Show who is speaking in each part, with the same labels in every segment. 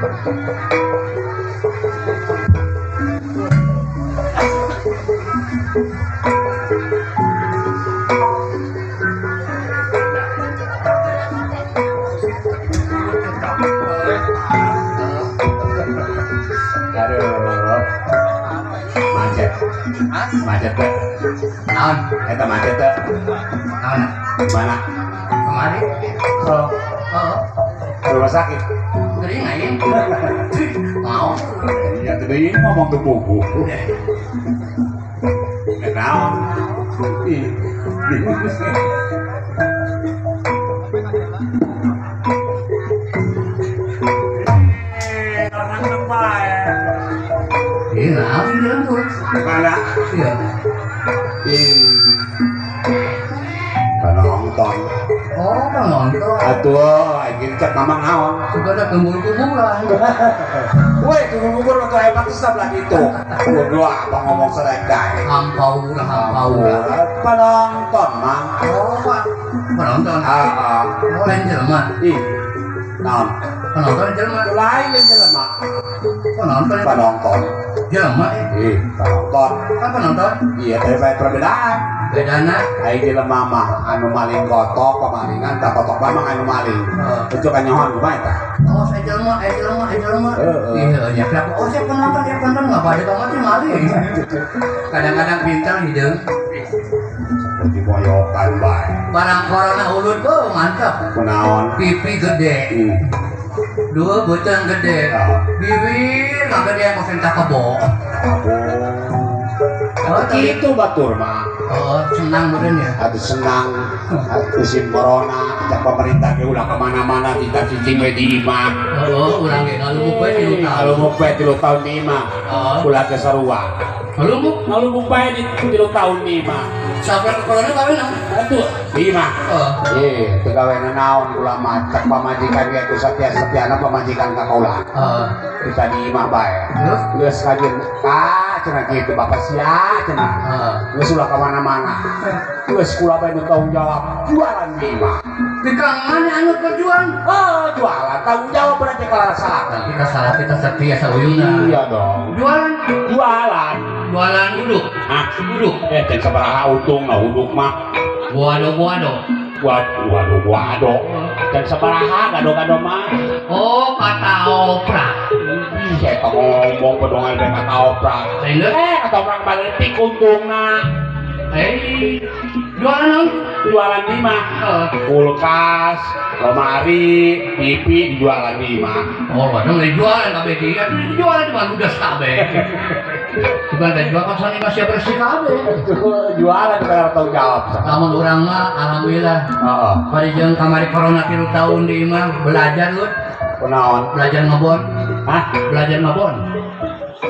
Speaker 1: Aduh. Macet. Macet teh. Naon? Eta macet teh. Naon? Mana?
Speaker 2: Kemari.
Speaker 1: Oh.
Speaker 2: Oh.
Speaker 1: Rumah sakit.
Speaker 2: Gering aing. Mau.
Speaker 1: Iya, tadi ngomong ke buku. Naon? Ih.
Speaker 2: Iya, naon sih jalan tuh?
Speaker 1: Mana?
Speaker 2: Iya.
Speaker 1: Penonton.
Speaker 2: Oh, penonton.
Speaker 1: Atuh, aing cek mamang naon?
Speaker 2: Suka ada kumpul kuburan.
Speaker 1: Woi, kumpul kubur waktu hebat itu sebelah itu. Bodoh, abang ngomong selek dae.
Speaker 2: Hampaura, hampaura.
Speaker 1: Penonton, Mang.
Speaker 2: Oh, Pak. Penonton.
Speaker 1: Heeh.
Speaker 2: Oh, lain jelema.
Speaker 1: Ih. Naon?
Speaker 2: Penonton jelema.
Speaker 1: Lain jelema.
Speaker 2: Penonton.
Speaker 1: Penonton.
Speaker 2: Jelema.
Speaker 1: Ih, penonton.
Speaker 2: Kan penonton?
Speaker 1: Iya, tapi banyak perbedaan.
Speaker 2: Bedana?
Speaker 1: Aing jelema mah anu maling kotok, pemalingan, tak kotok mah anu maling. Itu kan nyohon kumaha eta?
Speaker 2: Oh, saya jelema, saya jelema, saya jelema. Iya, nya kenapa? Oh, saya penonton, dia penonton enggak pada kamu sih maling. Kadang-kadang pintar hideung.
Speaker 1: Seperti moyokan bae.
Speaker 2: Barang corona ulun tuh mantap.
Speaker 1: Kunaon?
Speaker 2: Pipi gede. Dua beuteung gede. Bibir nggak gede yang mau kebo.
Speaker 1: Oh, itu batur mah.
Speaker 2: Oh, senang meureun ya.
Speaker 1: Atuh senang. Musim corona, cak pemerintah ge ulah kemana-mana kita cicing we di imah.
Speaker 2: Oh, urang ge ngalubuk we 3 tahun.
Speaker 1: Ngalubuk we 3 tahun di imah. Ulah ke sarua.
Speaker 2: Ngalubuk?
Speaker 1: Ngalubuk bae di 3 tahun di imah.
Speaker 2: Sampai corona gawe naon?
Speaker 1: Atuh, di imah. Heeh. Teu gawe naon ulah mah cak pamajikan ge ku satia-satiana pamajikan ka kaula.
Speaker 2: Heeh.
Speaker 1: Kita di imah bae.
Speaker 2: Terus
Speaker 1: geus kajeun ka cenah kitu bapak sia cenah. Geus ulah ka mana-mana. Geus kula bae nu tanggung jawab jualan di imah.
Speaker 2: Di kang mana anu berjuang?
Speaker 1: Oh, jualan tanggung jawab berarti kalau salah.
Speaker 2: Kita salah kita setia sauyuna.
Speaker 1: Iya dong.
Speaker 2: Jualan,
Speaker 1: jualan.
Speaker 2: Jualan uduk.
Speaker 1: Hah?
Speaker 2: Uduk.
Speaker 1: Teh sabaraha untung nah uduk mah.
Speaker 2: Waduh-waduh.
Speaker 1: Waduh, waduh. Dan sabaraha gado-gado mah.
Speaker 2: Oh, kata oprak.
Speaker 1: Ih, eta ngomong bedongan teh kata oprak. Kata oprak baletik untungna.
Speaker 2: Jualan naon?
Speaker 1: Jualan di mah. Kulkas, lemari, TV dijualan di mah.
Speaker 2: Oh, waduh, jualan kabeh di. Jualan cuma ludes kabeh. Bukan ada jual kan soalnya masih bersih kabeh.
Speaker 1: Jualan kita tanggung jawab.
Speaker 2: Lamun urang mah alhamdulillah.
Speaker 1: Heeh.
Speaker 2: Bari jeung kamari corona 3 tahun di imah belajar lu.
Speaker 1: Kunaon?
Speaker 2: Belajar ngebon.
Speaker 1: Hah?
Speaker 2: Belajar ngebon.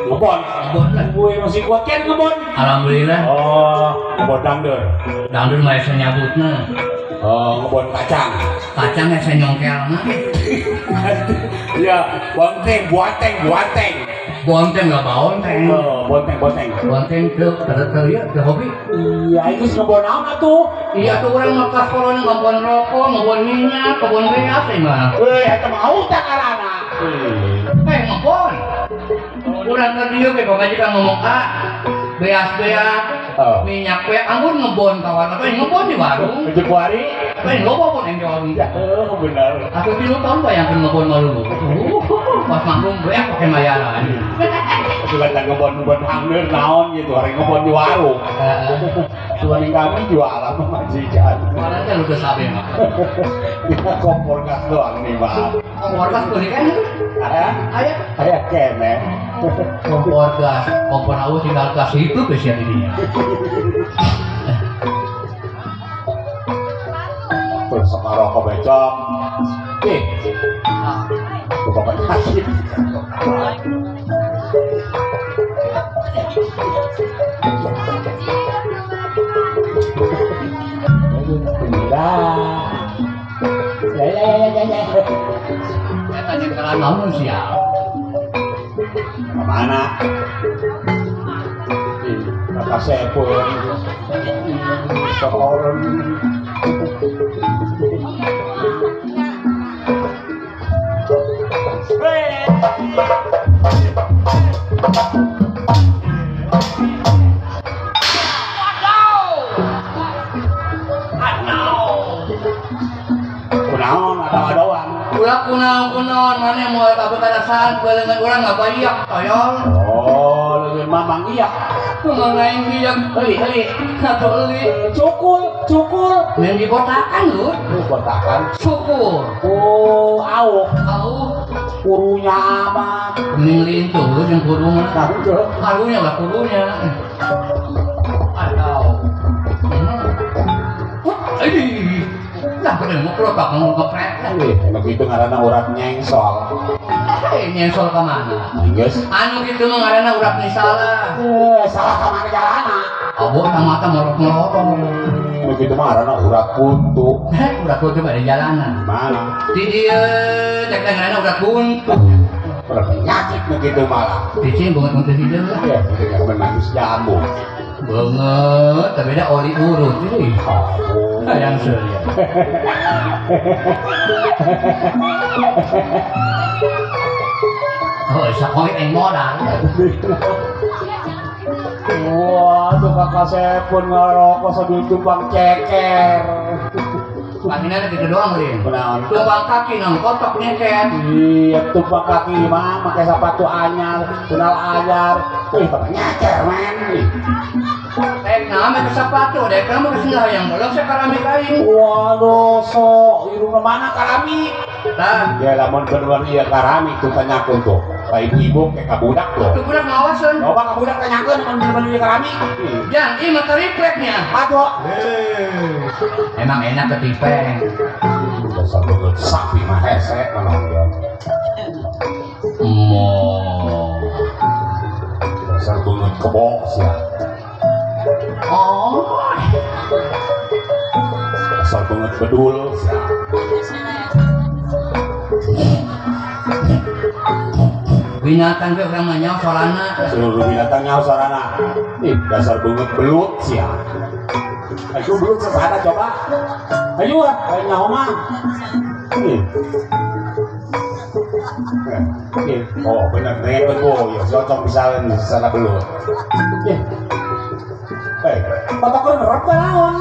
Speaker 1: Ngebon.
Speaker 2: Ngebon lah.
Speaker 1: Gue masih kuat kan ngebon.
Speaker 2: Alhamdulillah.
Speaker 1: Oh, ngebon dangdeur.
Speaker 2: Dangdeur mah asa nyabutna.
Speaker 1: Oh, ngebon kacang.
Speaker 2: Kacang asa nyongkelna.
Speaker 1: Iya, bonteng, buateng, buateng.
Speaker 2: Bonteng nggak bonteng.
Speaker 1: Oh, bonteng, bonteng.
Speaker 2: Bonteng tuh, terus ya, tuh hobi.
Speaker 1: Iya, itu ngebon naon atuh?
Speaker 2: Iya tuh orang ngekas corona ngebon rokok, ngebon minyak, ngebon beas mah.
Speaker 1: Eta mah utang karana.
Speaker 2: Ngebon. Urang keur dieu ge pamajikan ngomong A, beas-beas, minyak we anggur ngebon kawan atuh ngebon di warung.
Speaker 1: Jeung kuari,
Speaker 2: loba pun yang di warung.
Speaker 1: Heeh, bener.
Speaker 2: Atuh 3 tahun bayangkeun ngebon malu. Pas manggung beak pakai mayaran.
Speaker 1: Sudah ngebon-ngebon hangeur naon gitu, hari ngebon di warung.
Speaker 2: Heeh.
Speaker 1: Suami kami jualan pemajikan.
Speaker 2: Jualan teh ludes kabeh mah.
Speaker 1: Kita kompor gas doang nih, Pak.
Speaker 2: Kompor gas beli kan?
Speaker 1: Aya?
Speaker 2: Aya.
Speaker 1: Aya keneh.
Speaker 2: Kompor gas, kompor haus tinggal gas itu geus ya didinya.
Speaker 1: Terus rokok becok. Ih. Bapak penyakit. Pindah. Ya ya ya ya ya.
Speaker 2: Eta nyekelan naon sial.
Speaker 1: Kemana? Ih, Bapak sepun. Seorang. Hey! Kunaon adaw-adawan.
Speaker 2: Ulah kunaon-kunaon maneh moal kabekarasan beuleungan urang ngabayak toyol.
Speaker 1: Oh, leungeun mamang iyak.
Speaker 2: Mamang aing iyak.
Speaker 1: Heuli heuli.
Speaker 2: Satu euli.
Speaker 1: Cukul, cukul.
Speaker 2: Main dibotakan lu.
Speaker 1: Botakan.
Speaker 2: Cukur.
Speaker 1: Oh, auk.
Speaker 2: Auk.
Speaker 1: Kurunya amat.
Speaker 2: Mending lintuh jeung kudu mah.
Speaker 1: Nah,
Speaker 2: karunya lah kurunya. Atau. Aduh. Lah bener mau kelopak mau ngepret.
Speaker 1: Ih, emang itu ngaranna urat nyengsol.
Speaker 2: Eh, nyengsol ka mana?
Speaker 1: Geus.
Speaker 2: Anu kitu mah ngaranna urat salah.
Speaker 1: Salah ka mana jalana?
Speaker 2: Abot mata morok-morok.
Speaker 1: Begitu mah ngaranna urat buntu.
Speaker 2: Heh, urat buntu mah di jalanan.
Speaker 1: Mana?
Speaker 2: Di dieu teh ngaranna urat buntu.
Speaker 1: Urat penyakit begitu malah.
Speaker 2: Cicing banget untuk hideung lah.
Speaker 1: Iya, kitu nya manis jamu.
Speaker 2: Banget, tapi ada oli urut ini. Yang serius. Oh, sakoy yang modal.
Speaker 1: Wah, tuh kakak saya pun ngerokok sambil tumpang ceker.
Speaker 2: Kakinya gitu doang, Lin.
Speaker 1: Kunaon?
Speaker 2: Tumpang kaki nang kotok nyeker.
Speaker 1: Iya, tumpang kaki mah pakai sepatu anyar, sendal anyar. Wih, pakai nyeker, men.
Speaker 2: Rek nama ke sepatu, dek kamu ke sendal yang bolong saya karami kain.
Speaker 1: Waduh, sok irungna mana karami?
Speaker 2: Tah.
Speaker 1: Ya lamun bener ieu karami tuh tanyakeun tuh. Ka ibu-ibu kayak ka budak tuh.
Speaker 2: Tuh budak ngawaseun.
Speaker 1: Loba ka budak tanyakeun mun bener ieu karami.
Speaker 2: Jang, ieu mah refleksnya.
Speaker 1: Aduh.
Speaker 2: Emang enak ketipeng.
Speaker 1: Dasar beungeut sapi mah hese mana dia.
Speaker 2: Mo.
Speaker 1: Dasar beungeut kebo sia.
Speaker 2: Oh.
Speaker 1: Dasar beungeut bedul sia.
Speaker 2: Binatang ge urang mah nyaho sorana.
Speaker 1: Seluruh binatang nyaho sorana. Ih, dasar beungeut belut sia. Ayo belut sesana coba. Ayo ah, ayo nyaho mah. Ih. Ih, oh bener bener oh ya cocok misalnya sesana belut. Ih. Eh, patokan ngerep ka naon?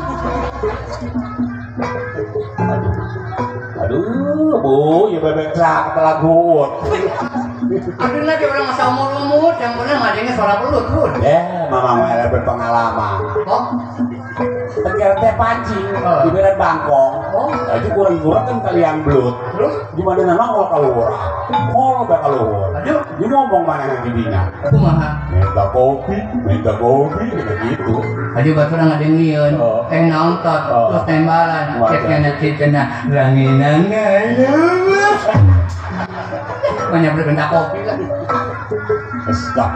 Speaker 1: Aduh. Aduh, Bu, ya bebek sak telagut.
Speaker 2: Aduh lagi orang masa umur-umur yang bener ngadengnya suara belut, Bud.
Speaker 1: Eh, mama mah berpengalaman.
Speaker 2: Oh.
Speaker 1: Tegar teh pancing di berat bangkong.
Speaker 2: Oh,
Speaker 1: aja kurang-kurang kan kalian belut.
Speaker 2: Terus
Speaker 1: gimana nongol keluar? Ngol gak keluar.
Speaker 2: Aduh,
Speaker 1: dia ngomong mana yang didinya?
Speaker 2: Kumaha?
Speaker 1: Minta kopi, gitu.
Speaker 2: Aduh, baturan ngadengieun.
Speaker 1: Oh.
Speaker 2: Eh naon tot,
Speaker 1: Oh.
Speaker 2: terus tembalan.
Speaker 1: Kumaha?
Speaker 2: Cek nya cenah ranginang banyak berbentak kopi lah.
Speaker 1: Stop.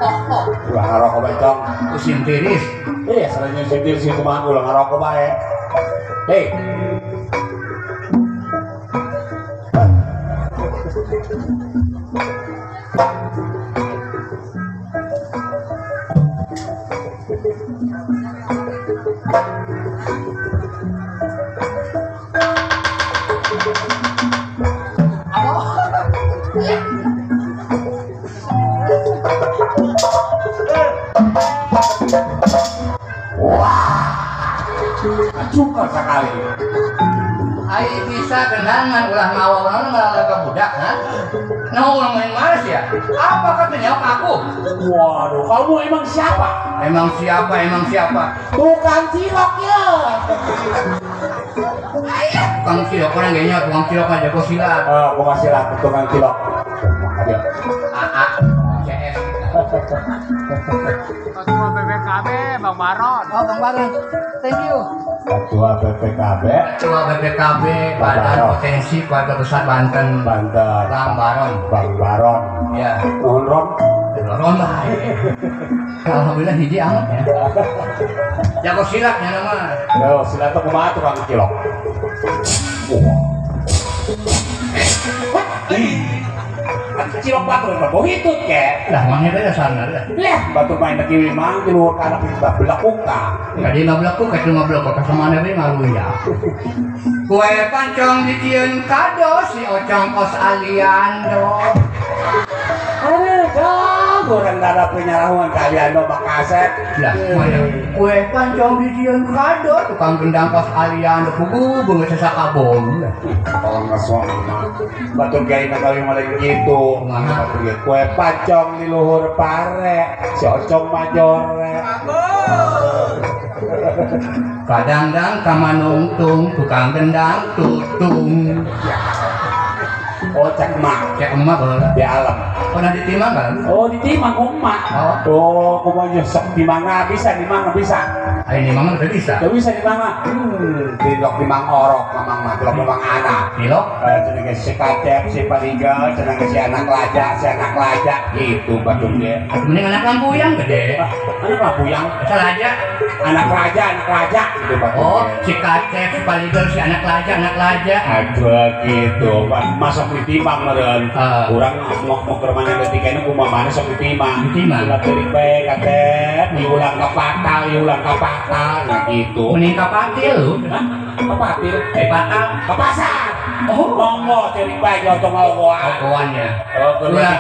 Speaker 2: Oh, oh.
Speaker 1: Ulah ngarokok bae, Cong.
Speaker 2: Musim tiris.
Speaker 1: Iya, selain musim tiris itu mah ulah ngarokok bae. Hei. Wah, cukup sekali.
Speaker 2: Ai bisa kenangan ulah mawa orang ngalah ka budak, ha? Nah, orang main malas ya? Apa katanya ke aku?
Speaker 1: Waduh, kamu emang siapa?
Speaker 2: Emang siapa? Emang siapa?
Speaker 1: Tukang cilok ya.
Speaker 2: Tukang cilok orang kayaknya tukang cilok aja kok silat.
Speaker 1: Oh, gua silat tukang cilok.
Speaker 2: AA CS.
Speaker 3: Ketua BPKB Bang Baron.
Speaker 2: Oh, Bang Baron. Thank you.
Speaker 1: Ketua BPKB.
Speaker 2: Ketua BPKB Badan Potensi Keluarga Besar Banten.
Speaker 1: Banten.
Speaker 2: Bang Baron.
Speaker 1: Bang Baron.
Speaker 2: Ya.
Speaker 1: Nuhun Ron.
Speaker 2: Ron lah. Alhamdulillah hiji amat ya. Jago silatnya nama.
Speaker 1: Yo, silat tuh kumaha tukang cilok. Wah. Cilok batur mah bau hitut ke.
Speaker 2: Lah mana teh dasarna teh.
Speaker 1: Lah batur main teh kieu mah di luhur kana pintu belakuk ka.
Speaker 2: Kadi mah belakuk ka mah belakuk ka samana we ngaruya. Kue pancong dijieun kado si Ocong kos Aliando.
Speaker 1: Aduh, jauh orang darah penyarahuan kalian do bakaset.
Speaker 2: Lah, kue pancong dijieun kado tukang gendang kos Aliando pugu beungeut sasakabong.
Speaker 1: Tolong ngesong mah. Batur gawe gawe malah gitu. Batur ge kue pancong di luhur pare, si Ocong mah jore.
Speaker 2: Kadang-dang kamanungtung tukang gendang tutung.
Speaker 1: Oh, cek emak.
Speaker 2: Cek emak baheula.
Speaker 1: Di alam.
Speaker 2: Pernah ditimang kan?
Speaker 1: Oh, ditimang ku emak. Oh, kumaha nyesek di mana bisa, di mana bisa.
Speaker 2: Ayo di mana teu bisa.
Speaker 1: Teu bisa di mana? Tilok di mang orok, mamang mah, tilok mang anak.
Speaker 2: Tilok?
Speaker 1: Cenah ge si Kacep, si Parigal, cenah ge si anak laja gitu batur ge.
Speaker 2: Mending anak lampuyang gede.
Speaker 1: Anak lampuyang?
Speaker 2: Eta laja.
Speaker 1: Anak raja gitu batur.
Speaker 2: Oh, si Kacep, si Parigal, si anak laja.
Speaker 1: Aduh gitu, masuk ditimang meureun. Urang mau ke mana leutik anu kumaha mana sok ditimang.
Speaker 2: Ditimang.
Speaker 1: Ulah teuing bae Katep, diulang ka patal, diulang ka patal nah gitu.
Speaker 2: Mending ka patil lu.
Speaker 1: Hah? Ka patil?
Speaker 2: Patal.
Speaker 1: Ka pasar.
Speaker 2: Oh,
Speaker 1: monggo teuing bae jotong ogoan.
Speaker 2: Ogoan ya.
Speaker 1: Oh,
Speaker 2: ulah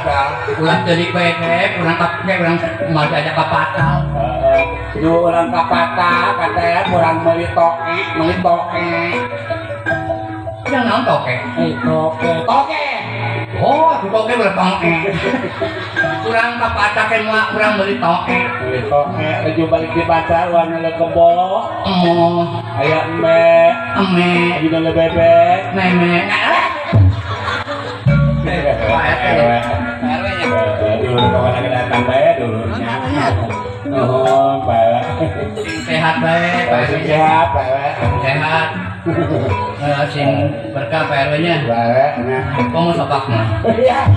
Speaker 2: ulah teuing bae teh, urang ka urang masih ada ka patal.
Speaker 1: Heeh. Nu urang ka patal Katep, urang meuli toke, meuli toke.
Speaker 2: Yang naon toke?
Speaker 1: Toke. Toke.
Speaker 2: Oh, toke bertoke. Kurang kapata ke mah kurang beli toke.
Speaker 1: Beli toke, laju balik di pasar warna le kebo.
Speaker 2: Emoh.
Speaker 1: Aya embe.
Speaker 2: Eme.
Speaker 1: Ayeuna le bebek.
Speaker 2: Meme.
Speaker 1: RW nya. Dulur kawan lagi datang bae dulurnya. Nuhun, bae.
Speaker 2: Sing sehat bae,
Speaker 1: Pak. Sing sehat, bae.
Speaker 2: Sehat. Sing berkah Pak RW nya.
Speaker 1: Bae nya.
Speaker 2: Komo sopak mah.
Speaker 1: Iya.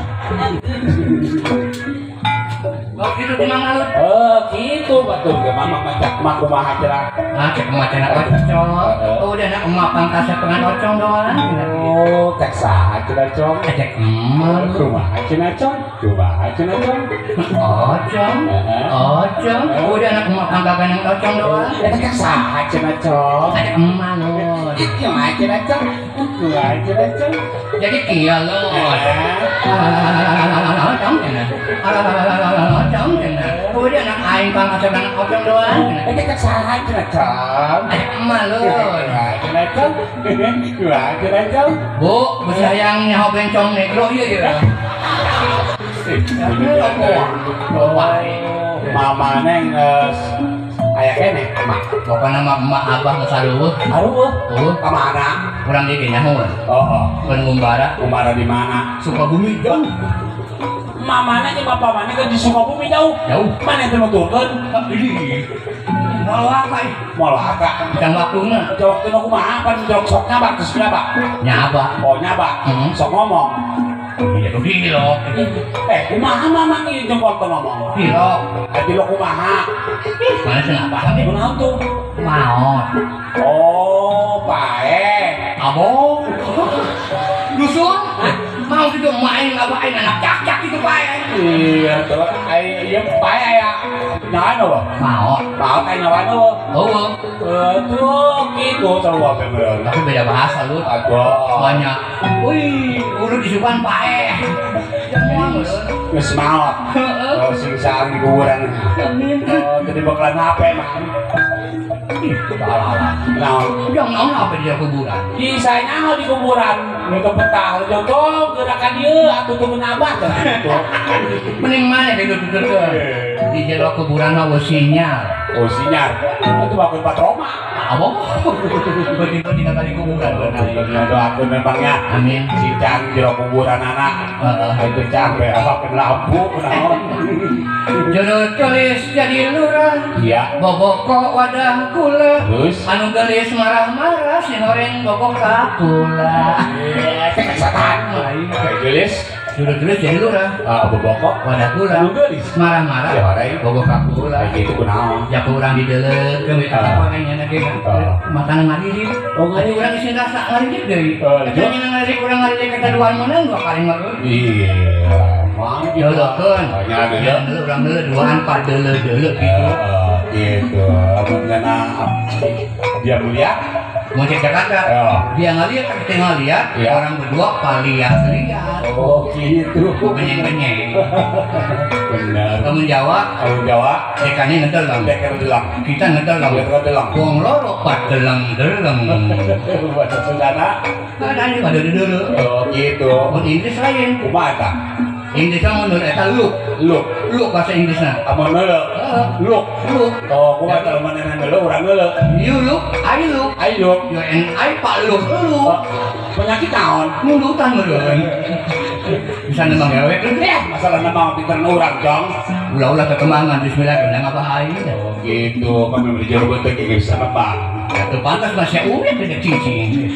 Speaker 2: Oh, gitu di mana lu?
Speaker 1: Oh, gitu batur ge mama macak mah kumaha cenah.
Speaker 2: Ah, cek emak cenah ocong. Oh, udah anak emak pangkasnya pengan ocong doang.
Speaker 1: Oh, cek saha cenah cong?
Speaker 2: Cek emak.
Speaker 1: Kumaha cenah cong? Kumaha cenah cong?
Speaker 2: Ocong. Ocong. Udah anak emak pangkakan ocong doang.
Speaker 1: Eta cek saha cenah cong?
Speaker 2: Cek emak lu.
Speaker 1: Kumaha cenah cong? Kumaha cenah cong?
Speaker 2: Jadi kieu lu. Ocong cenah. Ocong cenah. Udah anak aing pangkasnya anak ocong doang.
Speaker 1: Eta cek saha cenah cong?
Speaker 2: Cek emak lu.
Speaker 1: Kumaha cenah cong? Kumaha cenah cong?
Speaker 2: Bu, sayang nyaho bencong negro ieu ya.
Speaker 1: Mama neng aya keneh emak.
Speaker 2: Pokona mah emak abah geus sareueuh.
Speaker 1: Sareueuh?
Speaker 2: Heuh.
Speaker 1: Ka mana?
Speaker 2: Urang di dinya heuh.
Speaker 1: Heeh.
Speaker 2: Keun ngumbara.
Speaker 1: Ngumbara di mana?
Speaker 2: Sukabumi jauh.
Speaker 1: Mamana jeung bapak mana ke di Sukabumi jauh.
Speaker 2: Jauh.
Speaker 1: Mana teh nuturkeun?
Speaker 2: Moal waka ih.
Speaker 1: Moal waka.
Speaker 2: Jang waktuna.
Speaker 1: Jang waktuna kumaha? Pan jang sok nyabak geus nyabak.
Speaker 2: Nyabak.
Speaker 1: Oh, nyabak. Sok ngomong.
Speaker 2: Iya tuh dilok.
Speaker 1: Kumaha mamang ieu jempol teu ngomong?
Speaker 2: Dilok.
Speaker 1: Dilok kumaha?
Speaker 2: Mana cenah paham ieu?
Speaker 1: Kunaon tuh?
Speaker 2: Maot.
Speaker 1: Oh, pae.
Speaker 2: Abong. Dusun? Mau gitu main ngabain anak cak-cak gitu pae.
Speaker 1: Iya tuh. Ai ieu pae aya nyawaan eueuh?
Speaker 2: Maot.
Speaker 1: Maot aya nyawaan eueuh?
Speaker 2: Eueuh.
Speaker 1: Tuh gitu sarua we meureun.
Speaker 2: Tapi beda bahasa lu.
Speaker 1: Aduh.
Speaker 2: Banyak. Wih, urut isukan pae.
Speaker 1: Geus maot.
Speaker 2: Heeh.
Speaker 1: Sing saang di kuburan.
Speaker 2: Amin.
Speaker 1: Oh, jadi bakalan HP mah.
Speaker 2: Salah.
Speaker 1: Naon?
Speaker 2: Yang naon HP di kuburan?
Speaker 1: Di saya nyaho di kuburan. Nu teu petah, jotong gerakan ieu atuh teu abah cenah kitu.
Speaker 2: Mending mana hidup tuturkeun. Di jero kuburan mah eueuh sinyal.
Speaker 1: Oh, sinyal. Itu bakal patroma.
Speaker 2: Abong. Begitu tinggal di kuburan.
Speaker 1: Doakeun memangnya.
Speaker 2: Amin.
Speaker 1: Si cang jero kuburan anak.
Speaker 2: Heeh.
Speaker 1: Itu cang we apa lampu kunaon.
Speaker 2: Jodoh tulis jadi lurah.
Speaker 1: Iya.
Speaker 2: Boboko wadah kula.
Speaker 1: Terus
Speaker 2: anu gelis marah-marah si horeng bobok ka kula.
Speaker 1: Iya, cek setan. Gelis.
Speaker 2: Juru tulis jadi lurah.
Speaker 1: Boboko
Speaker 2: wadah kurang. Marah-marah. Bogo kakula.
Speaker 1: Gitu kunaon.
Speaker 2: Ya kurang dideleukeun we ka orangnya ge. Matana ngalirik. Oh, aya urang geus rasa ngalirik deui. Eta nya ngalirik urang ngalirik ka duaan meunang dua kali mah.
Speaker 1: Iya. Mang
Speaker 2: dieulekeun. Nya urang deuleu duaan padeuleu-deuleu gitu.
Speaker 1: Gitu. Lamun ngana dia mulia
Speaker 2: mau cek Jakarta, dia ngeliat, kita ngeliat, orang berdua paliat-liat.
Speaker 1: Oh gitu.
Speaker 2: Benyeng-benyeng.
Speaker 1: Benar.
Speaker 2: Kamu Jawa, dekannya ngedeleng.
Speaker 1: Dekan ngedeleng.
Speaker 2: Kita ngedeleng.
Speaker 1: Ngedeleng.
Speaker 2: Wong loro padeleng-deleng.
Speaker 1: Bahasa Sundana.
Speaker 2: Ada pada dulu.
Speaker 1: Oh gitu.
Speaker 2: Mun Inggris lain.
Speaker 1: Kumaha eta?
Speaker 2: Inggris mah mun eta look.
Speaker 1: Look.
Speaker 2: Look bahasa Inggrisna.
Speaker 1: Amun look. Look.
Speaker 2: Look.
Speaker 1: Oh, kumaha teh manehna ngeuleuh urang ngeuleuh.
Speaker 2: You look, I look.
Speaker 1: I look.
Speaker 2: You and I pak look lu.
Speaker 1: Penyakit naon?
Speaker 2: Mundutan meureun. Bisa nembang gawe
Speaker 1: ya, masalah nembang pinter urang dong.
Speaker 2: Ulah-ulah ketemangan bismillah kendang apa aing.
Speaker 1: Oh gitu, kami beli jero beuteung ge bisa nembang.
Speaker 2: Ya teu pantas mah sia udah gede cicing.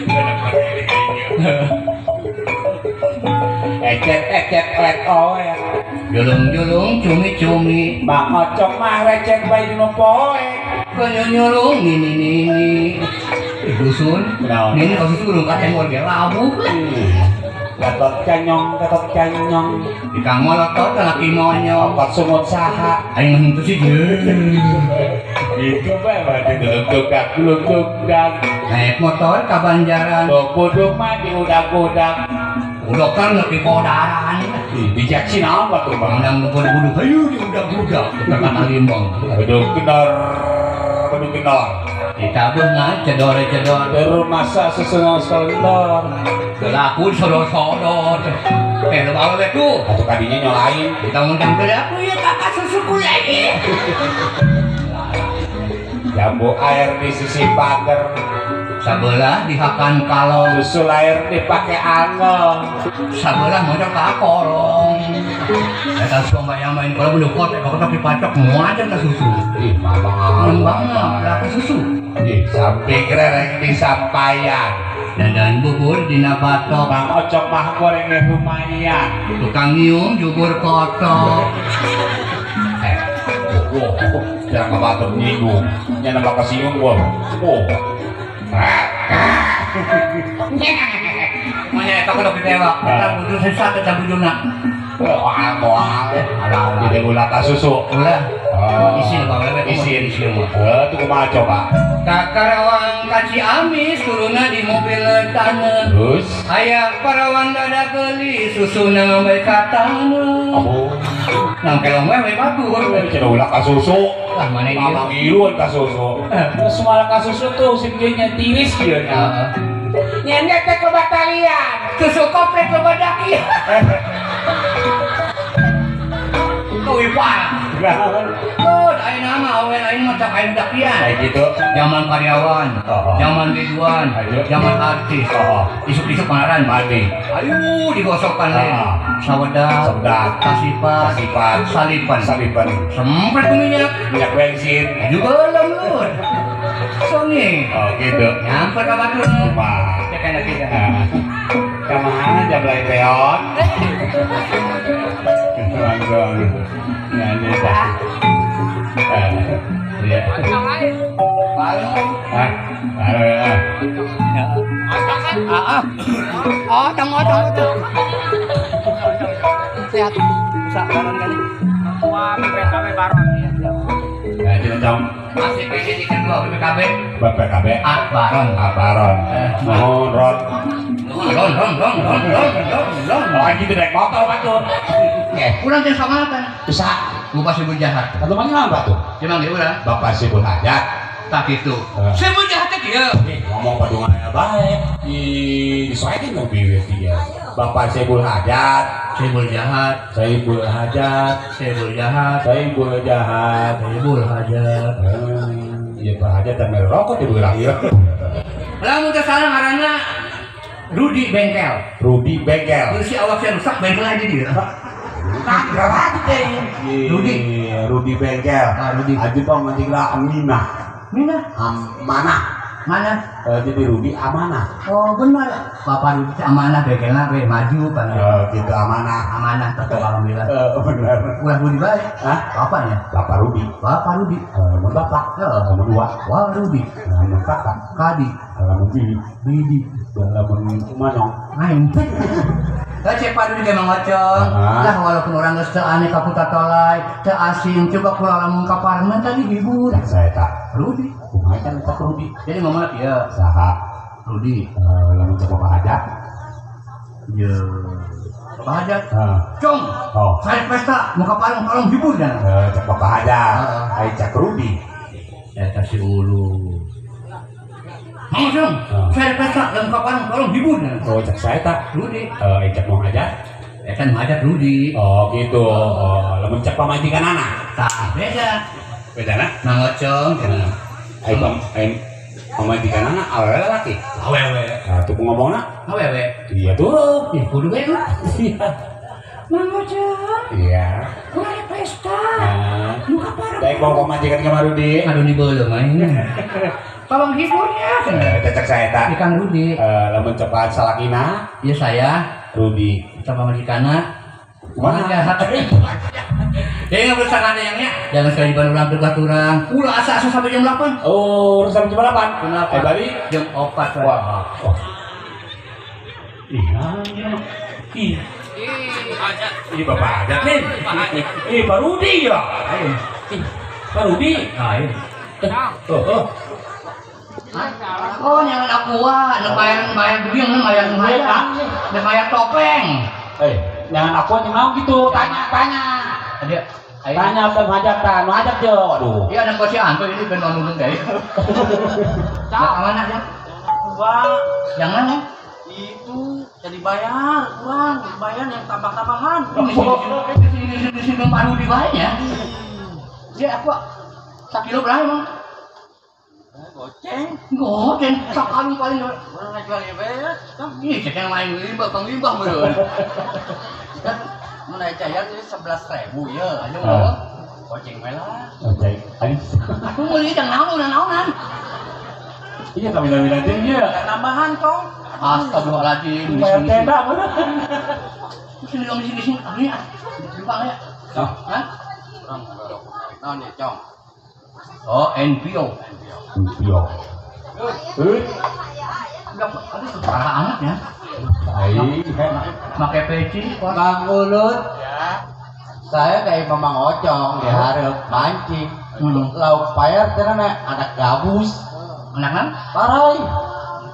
Speaker 1: Ecet ecet oet oet.
Speaker 2: Julung-julung cumi-cumi.
Speaker 1: Bang Ocok mah recek bae dinu poe.
Speaker 2: Penyunyulung nini nini. Dusun. Nini kalau susu urung kateng ge labuh.
Speaker 1: Gatot kanyong, gatot kanyong.
Speaker 2: Di kang molotot laki monyong.
Speaker 1: Opat sungut saha.
Speaker 2: Aing mah henteu sih.
Speaker 1: Gitu bae mah diluntukak, diluntukak.
Speaker 2: Naik motor ka Banjaran.
Speaker 1: Bodok mah diudak-udak.
Speaker 2: Udokan nepi kodaran.
Speaker 1: Di jaksi naon batu bang.
Speaker 2: Undang buduh hayu diudak-udak. Kata limbong.
Speaker 1: Beduk kendor, beduk kendor.
Speaker 2: Ditabuh mah cedor-cedor.
Speaker 1: Baru masa sesenang-senang.
Speaker 2: Laku sodor-sodor. Lu bawa tuh.
Speaker 1: Atau kadinya nyolain.
Speaker 2: Kita ngundang ke aku ya kakak susuku lagi.
Speaker 1: Jambu air di sisi pagar.
Speaker 2: Sabelah dihakan kalong.
Speaker 1: Susu air dipakai angel.
Speaker 2: Sabelah modal ka kolong. Eta suka yang main kalau belum kotek, kalau tapi dipacok muajan ka susu.
Speaker 1: Ih, mamang
Speaker 2: banget lah susu.
Speaker 1: Ih, sampai kerereng di sampayan.
Speaker 2: Dandan bubur dina batok.
Speaker 1: Bang Ocok mah gorengnya lumayan.
Speaker 2: Tukang nyium jubur kotok.
Speaker 1: Oh, jangan kebatok nyinggung. Nyana bakal singgung gua. Oh.
Speaker 2: Mana eta kudu ditewak. Eta kudu sesat eta bujuna.
Speaker 1: Moal moal. Jadi ulah ka susu.
Speaker 2: Ulah. Isin bae
Speaker 1: isin. Heuh, tuh kumaha coba?
Speaker 2: Ka Karawang ka Ciamis turunna di mobil taneuh.
Speaker 1: Terus
Speaker 2: aya parawan dada geulis susuna ngambil ka taneuh.
Speaker 1: Oh.
Speaker 2: Nang kelong we batur.
Speaker 1: Cenah ulah ka susu.
Speaker 2: Lah mana ieu?
Speaker 1: Mamang iluan ka susu. Geus moal ka susu tuh sing nya tiris kieu nya. Nyen teh kebatalian.
Speaker 2: Susu kopret loba daki. Tuh parah. Oh, ayeuna mah awewe aing mah cak aing dakian.
Speaker 1: Kayak gitu.
Speaker 2: Zaman karyawan, zaman biduan, zaman artis. Isuk-isuk pangaran
Speaker 1: mandi.
Speaker 2: Ayo digosokan lain. Sawedak, kasipat, salipan,
Speaker 1: salipan.
Speaker 2: Semprot ku minyak,
Speaker 1: minyak bensin.
Speaker 2: Juga belum lur. Songi.
Speaker 1: Oh gitu.
Speaker 2: Nyamper ka batur.
Speaker 1: Kumaha?
Speaker 2: Cek enak kita.
Speaker 1: Kemana jam lain teon? Langsung. Nyanyi pasti. Iya. Hah?
Speaker 2: Oh, tengok. Sehat. Bisa baron kali.
Speaker 3: Wah, BPKB baron ya.
Speaker 1: Ya, jadi
Speaker 2: masih PD 32 BPKB.
Speaker 1: BPKB
Speaker 2: A Baron.
Speaker 1: A Baron. Nuhun Ron.
Speaker 2: Ron ron ron ron ron ron.
Speaker 1: Oh, gitu naik motor Pak tuh.
Speaker 2: Urang teh samatan.
Speaker 1: Bisa.
Speaker 2: Bapak Sibul jahat.
Speaker 1: Atuh mana Pak tuh?
Speaker 2: Emang di urang.
Speaker 1: Bapak Sibul hajat.
Speaker 2: Tak gitu. Sibul jahat teh kieu.
Speaker 1: Ngomong padungan bae. Di disoekin dong bibir dia. Bapak Sibul hajat.
Speaker 2: Sibul jahat.
Speaker 1: Sibul hajat.
Speaker 2: Sibul jahat.
Speaker 1: Sibul jahat.
Speaker 2: Sibul hajat.
Speaker 1: Iya Pak Hajat dan merokok di urang ieu.
Speaker 2: Lamun teh salah ngaranna Rudi Bengkel.
Speaker 1: Rudi Bengkel.
Speaker 2: Terus si awak saya rusak bengkel aja dia.
Speaker 1: Nah, berarti
Speaker 2: Rudi.
Speaker 1: Rudi Bengkel.
Speaker 2: Ah, Rudi.
Speaker 1: Aja bang mancing lah Aminah.
Speaker 2: Minah.
Speaker 1: Mana?
Speaker 2: Mana?
Speaker 1: Jadi Rudi amanah.
Speaker 2: Oh benar. Bapak Rudi amanah bengkelna we maju pan.
Speaker 1: Gitu amanah.
Speaker 2: Amanah tetep alhamdulillah.
Speaker 1: Benar.
Speaker 2: Ulah Rudi bae.
Speaker 1: Hah?
Speaker 2: Bapaknya?
Speaker 1: Bapak Rudi.
Speaker 2: Bapak Rudi.
Speaker 1: Mun bapak.
Speaker 2: Heeh.
Speaker 1: Mun dua.
Speaker 2: Wah Rudi.
Speaker 1: Mun kakak.
Speaker 2: Kadi.
Speaker 1: Lamun bibi.
Speaker 2: Bibi.
Speaker 1: Lamun manong.
Speaker 2: Aing. Lah cek Pak Rudi ge Mang Ocong. Lah walaupun orang geus teu aneh ka Putatolai, teu asing coba kula lamun ka parlemen tadi hibur.
Speaker 1: Saya tak
Speaker 2: Rudi.
Speaker 1: Kumaha kan eta Rudi?
Speaker 2: Jadi ngomongna kieu.
Speaker 1: Saha?
Speaker 2: Rudi.
Speaker 1: Lamun cek Bapak Hajat.
Speaker 2: Ye. Bapak Hajat. Cong.
Speaker 1: Oh.
Speaker 2: Saya pesta muka pareng tolong hibur nya.
Speaker 1: Cek Bapak Hajat. Ai cek Rudi.
Speaker 2: Eta si ulu. Mang Ocong, saya pesta dan muka pareng tolong hibur nya.
Speaker 1: Oh, cek saya tak
Speaker 2: Rudi.
Speaker 1: Ai cek Mang Hajat.
Speaker 2: Eta nu hajat Rudi.
Speaker 1: Oh, gitu. Oh, lamun cek pamajikan anak.
Speaker 2: Tah, beda.
Speaker 1: Bedana?
Speaker 2: Mang Ocong cenah.
Speaker 1: Ai pamajikan anak awewe lalaki.
Speaker 2: Awewe.
Speaker 1: Nah, tuh ngomongna
Speaker 2: awewe.
Speaker 1: Iya tuh.
Speaker 2: Ih, kudu we lah.
Speaker 1: Iya.
Speaker 2: Mang Ocong.
Speaker 1: Iya.
Speaker 2: Urang pesta. Muka pareng.
Speaker 1: Baik bawa pamajikan ka Rudi.
Speaker 2: Aduh ni beuleum aing. Tolong hiburnya.
Speaker 1: Cek saya tak.
Speaker 2: Kang Rudi.
Speaker 1: Lamun cepat salakina.
Speaker 2: Iya saya.
Speaker 1: Rudi.
Speaker 2: Kita pamajikanna.
Speaker 1: Kumaha?
Speaker 2: Ya nggak boleh ada yangnya. Jangan sekali ban urang debat urang. Ulah asa-asa sampai jam 8.
Speaker 1: Oh, sampai jam 8.
Speaker 2: Jam 8.
Speaker 1: Balik
Speaker 2: jam 4.
Speaker 1: Wah. Oh. Iya. Ih. Ih, Bapak Hajat nih. Ih, Pak Rudi ya. Ih, Pak Rudi.
Speaker 2: Ayo.
Speaker 1: Oh.
Speaker 2: Oh, nyangan aqua, nu bayar begini, nu bayar hajat, nu bayar topeng.
Speaker 1: Jangan aku yang mau gitu, tanya.
Speaker 2: Ada,
Speaker 1: tanya apa hajatan, nu hajat je. Waduh.
Speaker 2: Iya, ada kursi antu ini ben nundung deh. Cak, mana ya?
Speaker 3: Wah,
Speaker 2: yang mana?
Speaker 3: Itu jadi bayar, kurang, bayar yang tambah-tambahan.
Speaker 2: Di sini baru dibayarnya. Ya aku sakilo berapa emang?
Speaker 3: Goceng.
Speaker 2: Goceng, sakalung paling.
Speaker 3: Orang jual ya,
Speaker 2: Ih, cek yang lain limbah, bang limbah meureun.
Speaker 3: Mun aya cayar 11.000 ya.
Speaker 2: Ayo mah.
Speaker 3: Goceng we lah.
Speaker 1: Goceng.
Speaker 2: Aku meuli jang naon naonan.
Speaker 1: Iya, kami-kami teh ieu.
Speaker 3: Nambahan, Cong.
Speaker 2: Astagfirullahaladzim.
Speaker 1: Bayar tenda meureun.
Speaker 2: Sini dong sini sini. Ini ah. Lupa ya. Hah?
Speaker 3: Urang naon ya, Cong?
Speaker 2: Oh, NPO.
Speaker 1: NPO.
Speaker 2: Udah, aduh parah amat ya. Pakai peci,
Speaker 3: Bang Ulut. Ya. Saya kayak Mamang Ocong diharap mancing. Lauk payar cenah anak gabus.
Speaker 2: Anak kan?
Speaker 3: Parai.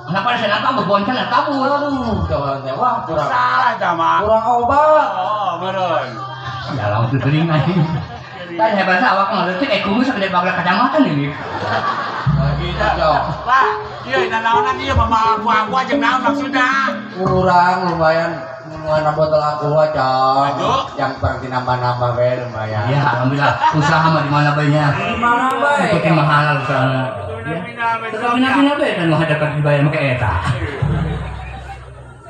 Speaker 2: Anak pada saya kabur, bonceng anak kabur.
Speaker 3: Aduh, jawabannya wah kurang.
Speaker 1: Salah jama.
Speaker 3: Kurang obat.
Speaker 1: Oh, meureun.
Speaker 2: Ya langsung gering aja. Kan hebat awak ngaleutik kumis sampai bagla kacamata nih.
Speaker 3: Gitu, Cong.
Speaker 1: Wah, ieu nanaonan ieu mama aku jeung naon maksudna?
Speaker 3: Kurang lumayan ngeluaran botol aqua, Cong. Yang berarti nambah-nambah we lumayan.
Speaker 2: Ya, alhamdulillah. Usaha mah di mana bae nya?
Speaker 3: Di mana bae?
Speaker 2: Ikuti mahal usaha. Tetep mina-mina bae kan nu hadapan dibayar make eta.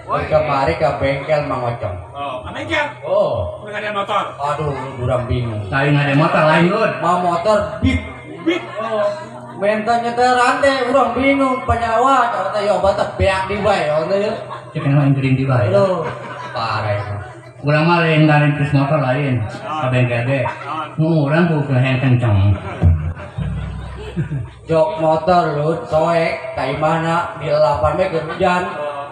Speaker 3: Kemari ke bengkel Mang Ocong.
Speaker 1: Oh, ke bengkel?
Speaker 3: Oh,
Speaker 1: nggak ada motor.
Speaker 3: Aduh, kurang bingung.
Speaker 2: Lain ada motor lain, Lur.
Speaker 3: Mau motor bit.
Speaker 1: Bit.
Speaker 3: Oh. Minta nyetir rantai, urang bingung penyawa, cara teh obat teh beak di bae, oh teh.
Speaker 2: Cek yang gering di bae.
Speaker 3: Aduh, parah itu.
Speaker 2: Urang mah lain garin terus motor lain, ka bengkel ge. Nu urang kudu yang kenceng.
Speaker 3: Jok motor lu soek, tai mana di 8 bae hujan.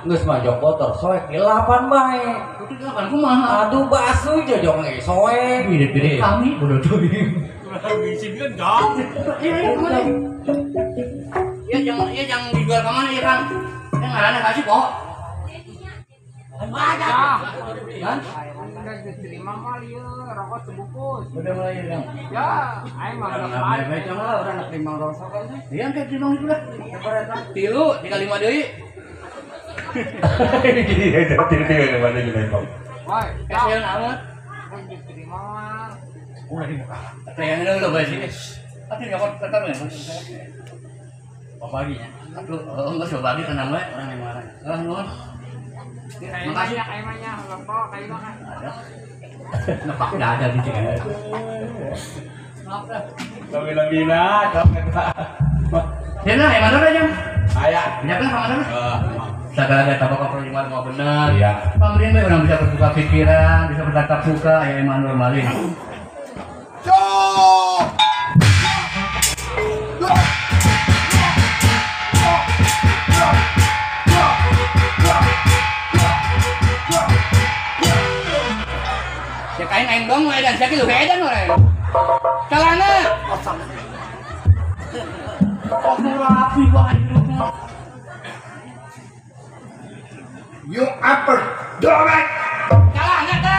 Speaker 3: Geus mah jok motor soek di 8 bae.
Speaker 2: Kudu 8 kumaha?
Speaker 3: Aduh basuh jojong ge soek.
Speaker 2: Mirip-mirip kami bodoh teuing.
Speaker 1: Ngizinkeun dong.
Speaker 2: Iya, kemana? Iya, jangan dijual kemana ya, Kang? Yang ngaranna kasih kok. Kan?
Speaker 3: Diterima mah ieu rokok sebungkus.
Speaker 2: Udah mulai ya, Kang.
Speaker 3: Ya, aing mah udah bae lah urang nak terima rokok kan.
Speaker 2: Iya, kayak terima itu lah. Tilu, tinggal 5 deui.
Speaker 1: Iya, tilu mana gini, Bang.
Speaker 3: Woi,
Speaker 2: kasihan amat.
Speaker 3: Diterima mah.
Speaker 2: Udah dibuka. Kayaknya udah bayar sini. Pasti nyokot ketemu ya.
Speaker 3: Pagi ya.
Speaker 2: Aduh, enggak coba lagi tenang we.
Speaker 3: Orang yang marah.
Speaker 2: Ah, nuhun. Makasih.
Speaker 3: Kayak rokok, kayak makan.
Speaker 2: Ada. Nepak enggak ada di sini. Maaf dah.
Speaker 1: Bila-bila, capek Pak.
Speaker 2: Dena, yang mana aja?
Speaker 1: Aya.
Speaker 2: Bejakeun ka mana? Segala gaya tabak apa mau benar.
Speaker 1: Iya.
Speaker 2: Pemerintah orang bisa berbuka pikiran, bisa bertatap muka, ya Immanuel Malin.
Speaker 4: Cok.
Speaker 2: Ya kain aing dong edan, sia kieu edan orang. Celana. Kok rapi banget hidupnya.
Speaker 4: You upper domek.
Speaker 2: Celana ta.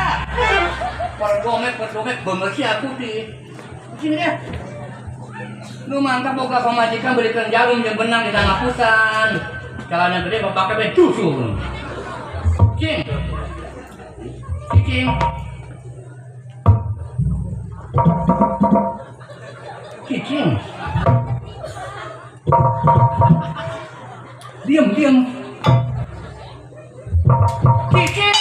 Speaker 2: Perdomek bener sih aku di sini deh. Lu mantap boga pamajikan berikan jarum yang benang di tanah pusan. Celana gede bapak be cusu. Cing. Cicing. Cicing. Diam, diam. Cicing.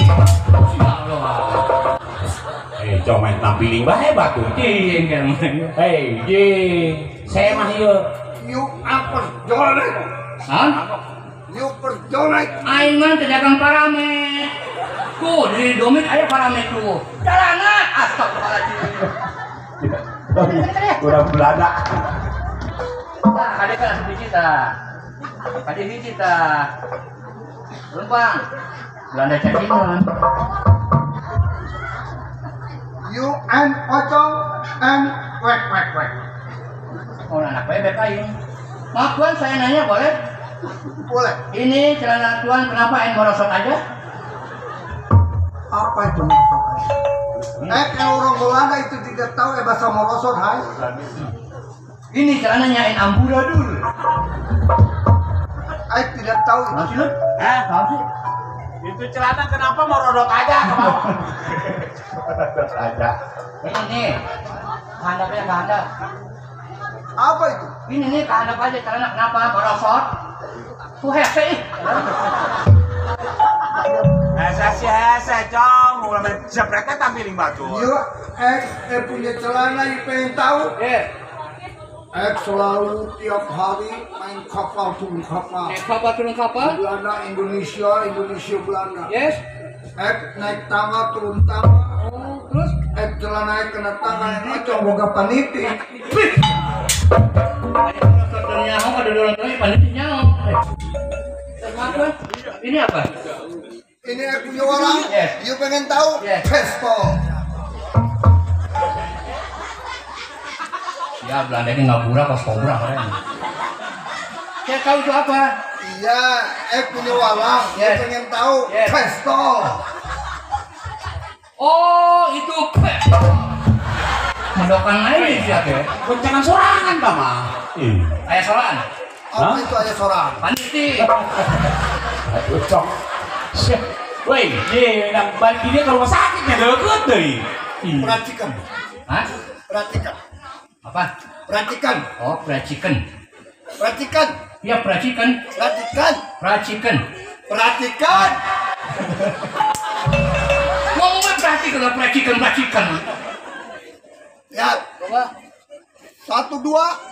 Speaker 1: Eh, cong main tampiling bae batu.
Speaker 2: Cicing kan.
Speaker 1: Hei, jing. Saya mah ieu.
Speaker 4: You upper domek.
Speaker 2: Hah?
Speaker 4: You upper domek.
Speaker 2: Aing mah teu dagang paramet. Tuh, di domek aya paramet tuh. Celana astagfirullahaladzim.
Speaker 1: Udah belada.
Speaker 2: Tah, kade kan asup hiji tah. Kade hiji tah. Lempang. Belanda cacingan.
Speaker 4: You and Ocong and wek wek wek.
Speaker 2: Oh, anak bebek aing. Maaf tuan, saya nanya boleh?
Speaker 4: Boleh.
Speaker 2: Ini celana tuan kenapa aing merosot aja?
Speaker 4: Apa itu merosot aja? Kalau orang Belanda itu tidak tahu bahasa merosot, hai.
Speaker 2: Ini celananya aing amburadul.
Speaker 4: Aing tidak tahu itu.
Speaker 1: Hah? Tahu sih? Itu celana kenapa merodot aja ke bawah? Merodot aja.
Speaker 2: Ini nih, kehandapnya kehandap.
Speaker 4: Apa itu?
Speaker 2: Ini nih kehandap aja celana kenapa merosot? Tuh hese ih.
Speaker 1: Hese sih hese, cong. Mulai jepretnya tampiling batu.
Speaker 4: Yo, punya celana, you pengen tahu?
Speaker 2: Yes.
Speaker 4: Selalu tiap hari main kapal turun kapal.
Speaker 2: Naik kapal turun kapal?
Speaker 4: Belanda Indonesia, Indonesia Belanda.
Speaker 2: Yes.
Speaker 4: Naik tangga turun tangga.
Speaker 2: Oh, terus?
Speaker 4: Celana kena tangan, Ocong boga paniti.
Speaker 2: Ini apa?
Speaker 4: Ini aku punya orang.
Speaker 2: Yes.
Speaker 4: You pengen tahu?
Speaker 2: Yes.
Speaker 4: Pesto.
Speaker 2: Ya Belanda ini nggak pura pas kobra keren. Saya tahu itu apa?
Speaker 4: Iya, punya walang.
Speaker 2: Yes.
Speaker 4: You pengen tahu?
Speaker 2: Yes.
Speaker 4: Pesto.
Speaker 2: Oh, itu pesto. Mendokan lain sih ya.
Speaker 1: Goncangan sorangan pak mah.
Speaker 2: Ayah soran.
Speaker 4: Apa itu ayah soran?
Speaker 2: Paniti.
Speaker 1: Aduh, cong. Woi, ye, nang balik dia ke rumah sakitnya deket deh.
Speaker 4: Perhatikan.
Speaker 2: Hah?
Speaker 4: Perhatikan.
Speaker 2: Apa?
Speaker 4: Perhatikan.
Speaker 2: Oh, perhatikan.
Speaker 4: Perhatikan.
Speaker 2: Iya, perhatikan.
Speaker 4: Perhatikan.
Speaker 2: Perhatikan.
Speaker 4: Perhatikan.
Speaker 2: Ngomongnya perhatikan, perhatikan, perhatikan.
Speaker 4: Ya,
Speaker 2: coba.
Speaker 4: 1, 2.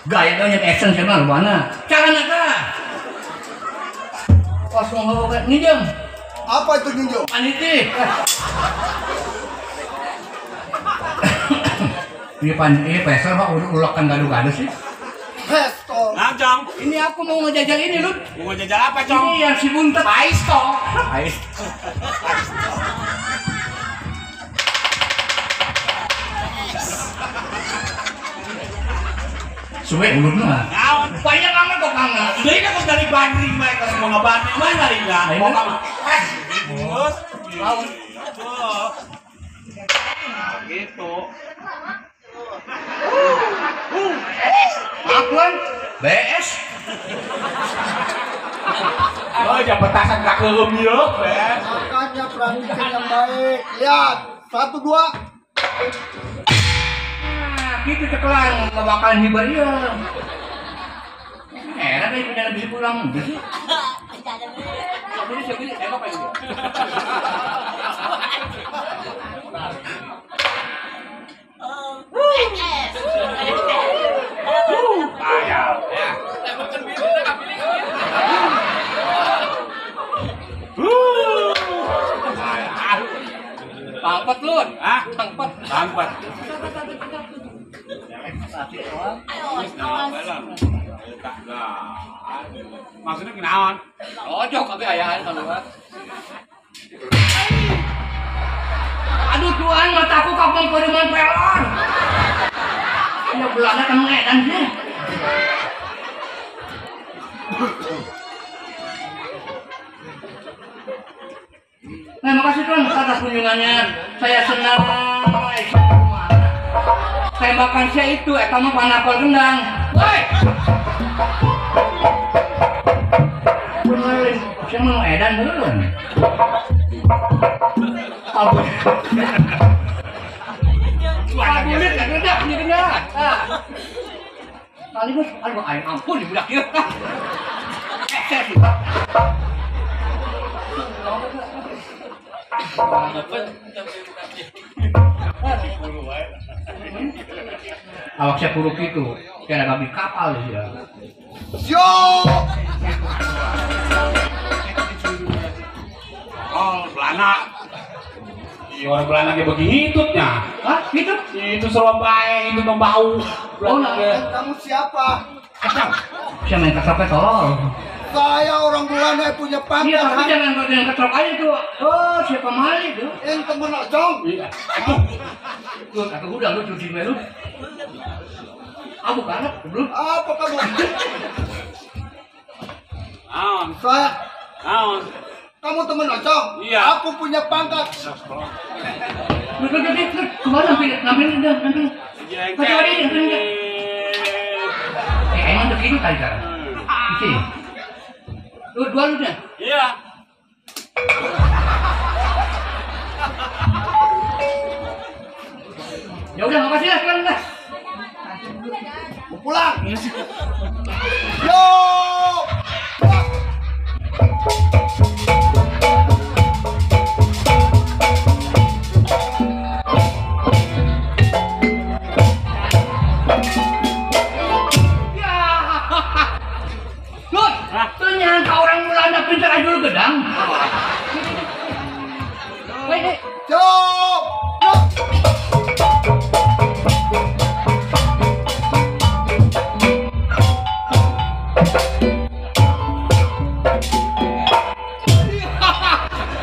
Speaker 2: Gaya dong yang action sama mana? Caranya kah? Kosong ngomong ninjam.
Speaker 4: Apa itu ninjam?
Speaker 2: Paniti. Ini paniti pesel pak ulokan gado-gado sih.
Speaker 4: Pesto.
Speaker 1: Nah, Cong.
Speaker 2: Ini aku mau ngejajal ini, Lut.
Speaker 1: Mau ngejajal apa, Cong?
Speaker 2: Ini yang si buntet.
Speaker 1: Paisto.
Speaker 2: Paisto. Suwe ulurna. Banyak amat kok kang.
Speaker 1: Jadi kan dari bandring mereka semua ngebanding mana ringga? Mau kamu? Terus,
Speaker 2: lawan.
Speaker 1: Gitu.
Speaker 2: Maaf tuan, BS.
Speaker 1: Oh, jangan petasan gak keum yuk, BS.
Speaker 4: Makanya perhatikan yang baik. Lihat, 1, 2.
Speaker 2: Gitu cekelan, nggak bakalan hibah iya. Heran deh punya lebih pulang. Tangpet lu.
Speaker 1: Hah?
Speaker 2: Tangpet.
Speaker 1: Tangpet. Maksudnya kenaon?
Speaker 2: Ojo kabeh ayahan keluar. Aduh tuan mataku kampung perumahan pelor. Ya Belanda kan ngedan sih. Nah, makasih tuan atas kunjungannya. Saya senang. Tembakan saya itu, kamu panakol rendang. Woi! Benerin, saya mau edan belum? Abulit, nggak rendah, ini rendah. Kali bos, aduh, ayo ampun, budak ya. Saya sih. Awak saya puruk itu, kira babi kapal ya.
Speaker 4: Yo.
Speaker 1: Oh, Belanda. Iya, orang Belanda kayak begitutnya.
Speaker 2: Hah? Gitu?
Speaker 1: Itu serem baik, itu bau.
Speaker 2: Oh, nah.
Speaker 4: Kamu siapa?
Speaker 2: Siapa yang ketroknya tolol?
Speaker 4: Saya orang Belanda yang punya pangkat.
Speaker 2: Iya, tapi jangan ketrok aja tuh. Oh, siapa mali tuh?
Speaker 4: Yang temen Ocong.
Speaker 1: Iya.
Speaker 2: Tuh, aku udah lu cuci melu. Aku banget belum.
Speaker 4: Apa kamu?
Speaker 1: Naon?
Speaker 4: Saya.
Speaker 1: Naon?
Speaker 4: Kamu temen Ocong?
Speaker 1: Iya.
Speaker 4: Aku punya pangkat.
Speaker 2: Lu kemana nampil udah nampil. Kecuali ini. Emang tuh gitu kali sekarang. Isi. Lu dua lu dah.
Speaker 1: Iya.
Speaker 2: Ya udah, makasih lah sekarang lah.
Speaker 4: Mau pulang. Yo.
Speaker 2: Ya. Lut, ternyata orang Belanda pintar aja lu gedang. Woi,
Speaker 4: yo.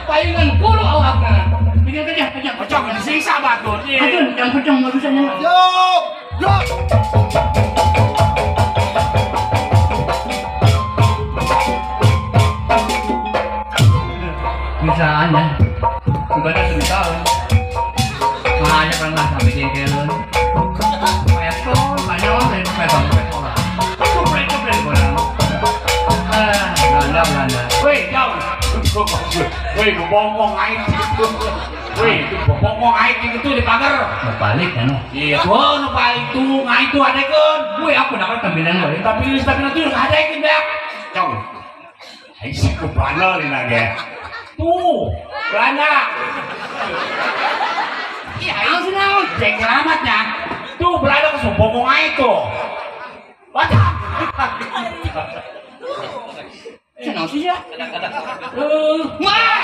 Speaker 2: Palingan puluh awakna. Bikin kerja, kerja.
Speaker 1: Pocong disiksa batur.
Speaker 2: Aduh, yang pocong nggak bisa nyala.
Speaker 4: Yo, yo.
Speaker 2: Bisa aja. Bukannya sebisa. Makanya kan lah sampai jengkelun. Petol, banyak orang dari petol, petol. Supret, supret orang. Ah, Belanda, Belanda.
Speaker 1: Woi, jauh. Woi, bongkong aing. Woi, bongkong aing itu di pagar.
Speaker 2: Mau balik kan?
Speaker 1: Iya, tuh nu balik tuh, ngaing tuh adekeun.
Speaker 2: Woi, aku dapat tampilan gue.
Speaker 1: Tapi tapi nanti adekeun dak. Jauh. Aing sih kebanal ini ge. Tuh, Belanda.
Speaker 2: Iya, aing sih naon?
Speaker 1: Cek selamatnya. Tuh Belanda ke bongkong aing tuh. Baca.
Speaker 2: Senang sih ya. Wah,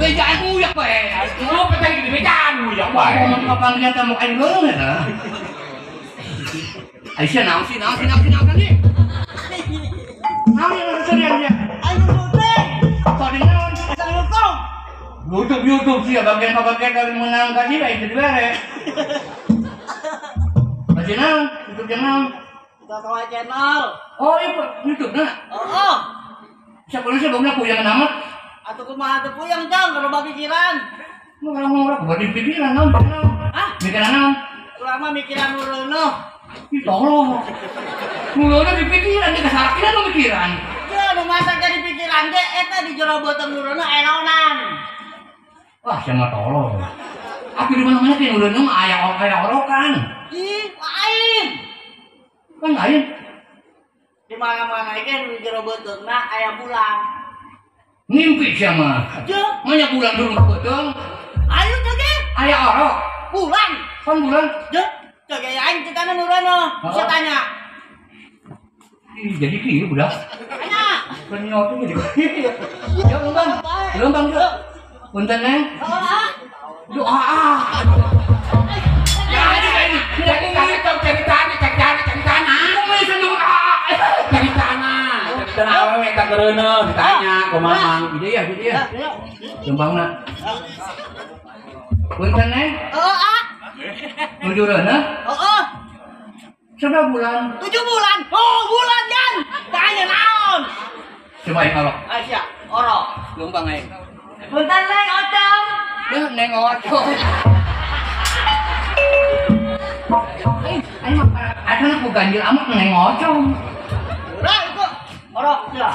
Speaker 2: bejaan uyak bae.
Speaker 1: Lu petang di bejaan uyak bae.
Speaker 2: Ngomong kapan lihat kamu kain goreng ya? Aisyah naon sih, naon sih, naon sih, naon sih. Naon yang serian ya?
Speaker 5: Ayo syuting.
Speaker 2: Tadi naon?
Speaker 5: Asal YouTube.
Speaker 2: YouTube YouTube sih ya bagian-bagian dari menang tadi bae itu dibere. Masih naon? YouTube yang naon?
Speaker 5: Tawa channel.
Speaker 2: Oh, iya, YouTube nah.
Speaker 5: Oh.
Speaker 2: Siapa lu sih belum puyeng amat?
Speaker 5: Atuh kumaha teu puyeng, Jang, loba pikiran.
Speaker 2: Mau ngomong loba di pikiran naon?
Speaker 5: Hah?
Speaker 2: Mikiran naon?
Speaker 5: Urang mah mikiran nu reuneuh.
Speaker 2: Ih, tolong. Nu reuneuh di pikiran, di kasarakinan nu mikiran.
Speaker 5: Ye, nu masak jadi pikiran ge eta di jero beuteung nu reuneuh enonan.
Speaker 2: Wah, siapa tolong. Aku di mana-mana teh nu reuneuh mah aya aya orokan.
Speaker 5: Ih, lain.
Speaker 2: Kan lain.
Speaker 5: Di mana-mana ge nu jero beuteungna aya bulan.
Speaker 2: Ngimpi sia mah.
Speaker 5: Jeung
Speaker 2: manya bulan dulu beuteung.
Speaker 5: Ayo teh ge.
Speaker 2: Aya orok.
Speaker 5: Bulan.
Speaker 2: Kan bulan.
Speaker 5: Jeung teh ge aing citana nu reuneuh. Bisa tanya.
Speaker 2: Ih, jadi kieu budak.
Speaker 5: Tanya.
Speaker 2: Kenyot tuh jadi. Ya, lembang. Lembang juga. Punten Neng.
Speaker 5: Heeh.
Speaker 2: Duh ah.
Speaker 1: Cari tanah awewe eta keureuneuh ditanya kumaha Mang.
Speaker 2: Di dieu ya, di dieu. Jombangna. Punten Neng.
Speaker 5: Heeh, ah.
Speaker 2: Nuju reuneuh?
Speaker 5: Heeh.
Speaker 2: Sabaraha bulan?
Speaker 5: 7 bulan. Oh, bulan kan. Tanya naon?
Speaker 2: Coba aing orok.
Speaker 5: Asia, orok.
Speaker 2: Jombang aing.
Speaker 5: Punten Neng Ocong.
Speaker 2: Duh, Neng Ocong. Aing mah atuh ku ganjil amat Neng Ocong.
Speaker 5: Udah itu orok ya.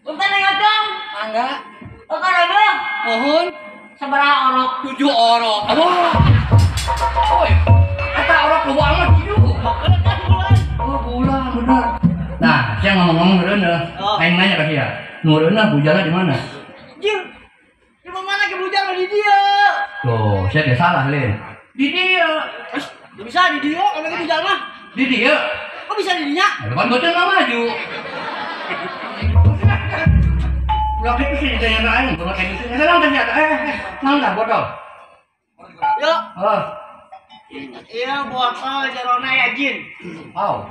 Speaker 5: Punten Neng Ocong.
Speaker 2: Mangga.
Speaker 5: Oh, kareuneuh.
Speaker 2: Mohon.
Speaker 5: Sabaraha orok?
Speaker 2: 7 orok. Aduh. Oi. Eta orok loba amat 7.
Speaker 5: Kan bulan.
Speaker 2: Oh, bulan bener. Nah, saya ngomong-ngomong reuneuh. Aing nanya ka sia. Nu reuneuh bujana di mana?
Speaker 5: Jeung. Di mana ke bujana di dieu?
Speaker 2: Tuh, saya tidak salah, Lin. Di dieu.
Speaker 5: Bisa di dieu kalau ke bujana mah.
Speaker 2: Di dieu.
Speaker 5: Kok bisa di dinya?
Speaker 2: Kan bocah nggak maju. Ulah itu sih ditanya ke aing, bukan kayak gitu. Senang teh sia. Nang dah botol.
Speaker 5: Yuk.
Speaker 2: Oh.
Speaker 5: Iya botol jerona ya jin.
Speaker 2: Oh.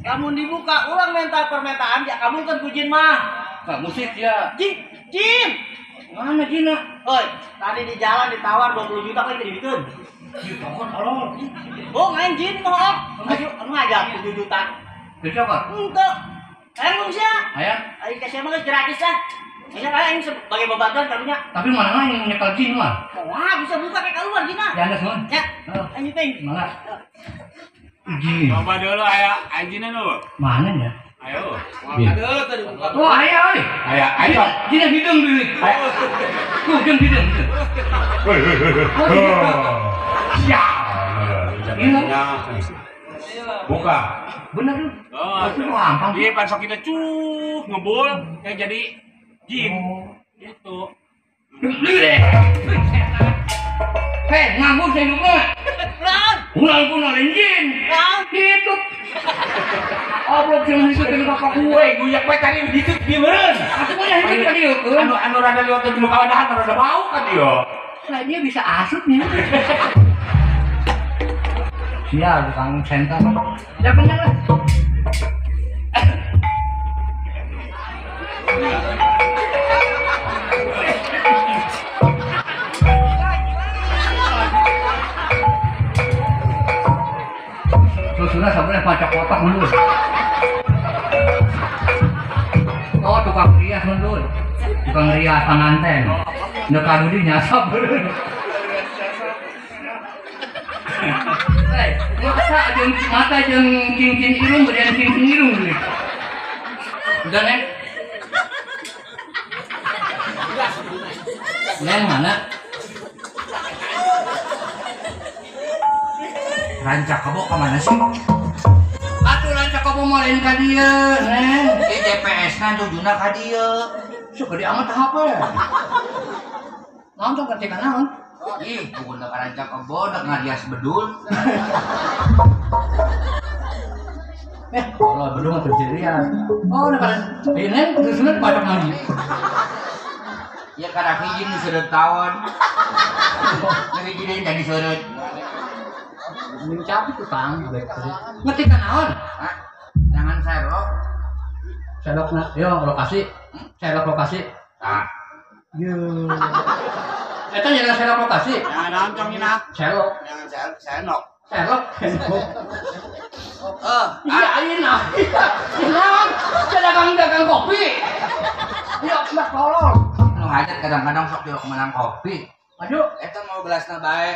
Speaker 5: Kamu dibuka ulang minta permintaan ya kamu kan ku jin mah.
Speaker 2: Nah, musik ya.
Speaker 5: Jin, jin.
Speaker 2: Mana jina?
Speaker 5: Oi, tadi di jalan ditawar 20 juta kan dibikeun.
Speaker 2: Ditawar tolol.
Speaker 5: Oh, ngain jin mah. Aju, anu ngajak 7 juta.
Speaker 2: Dicokot?
Speaker 5: Henteu. Hayang sia.
Speaker 2: Hayang.
Speaker 5: Ari ka sia mah geus gratis lah. Bisa aing sebagai babatuan karunya.
Speaker 2: Tapi mana yang nyekel jin mah?
Speaker 5: Wah, bisa buka kayak keluar jina.
Speaker 2: Ya anda semua.
Speaker 5: Ya. Aing ting.
Speaker 2: Mangga. Jin.
Speaker 6: Coba dulu aya anjina dulu.
Speaker 2: Mana ya?
Speaker 6: Ayo.
Speaker 2: Wah, ayo, oi.
Speaker 1: Ayo, ayo.
Speaker 2: Jina hidung dulu. Tuh, jeung hidung.
Speaker 1: Hei, hei, hei. Ya. Buka.
Speaker 2: Bener tuh.
Speaker 6: Oh,
Speaker 2: gampang.
Speaker 6: Iya, pas kita cuh ngebul kayak jadi jin. Gitu.
Speaker 2: Hei, nganggur saya hidupnya. Ulang pun lain jin. Hidup. Obrok sih masih dengan bapak gue.
Speaker 1: Guyak we tadi hidup di meureun.
Speaker 2: Atuh punya hidup tadi eueuh.
Speaker 1: Anu anu rada liwat ke kawadahan rada bau kan dia.
Speaker 2: Lah dia bisa asup nih. Sial tukang center. Ya kenyang lah. Susuna sampai pacak kotak mundur. Oh, tukang rias mundur. Tukang rias penganten. Nek kadudi nyasap. Hei, masa jeung mata jeung cincin irung berian cincin irung deui. Udah, Neng. Neng mana?
Speaker 3: Rancak kebo ke mana sih?
Speaker 2: Atuh rancak kebo mah lain ka dieu, Neng.
Speaker 3: Ieu GPS-na tujuna ka dieu.
Speaker 2: Sok gede amat HP. Naon tong ketika naon?
Speaker 3: Ih, bukan ka rancak kebo nek ngarias bedul.
Speaker 2: Kalau bedul mah teu rias. Oh, nek kana ieu Neng susuna pacak lagi.
Speaker 3: Ya kana hiji nu seureut tawon. Nu hiji deui jadi seureut.
Speaker 2: Mencapai tukang ngerti kan naon?
Speaker 3: Hah? Jangan serok.
Speaker 2: Serok na, yo lokasi. Serok lokasi.
Speaker 3: Ah.
Speaker 2: Yo. Eta jangan serok lokasi.
Speaker 4: Jangan naon cong ina.
Speaker 2: Serok.
Speaker 4: Jangan serok.
Speaker 2: Serok.
Speaker 3: Eh,
Speaker 2: iya ayeuna. Naon? Dagang-dagang kopi. Yo, mbak tolol.
Speaker 3: Nu hajat kadang-kadang sok diok menang kopi.
Speaker 2: Aduh,
Speaker 3: eta mau gelasna bae.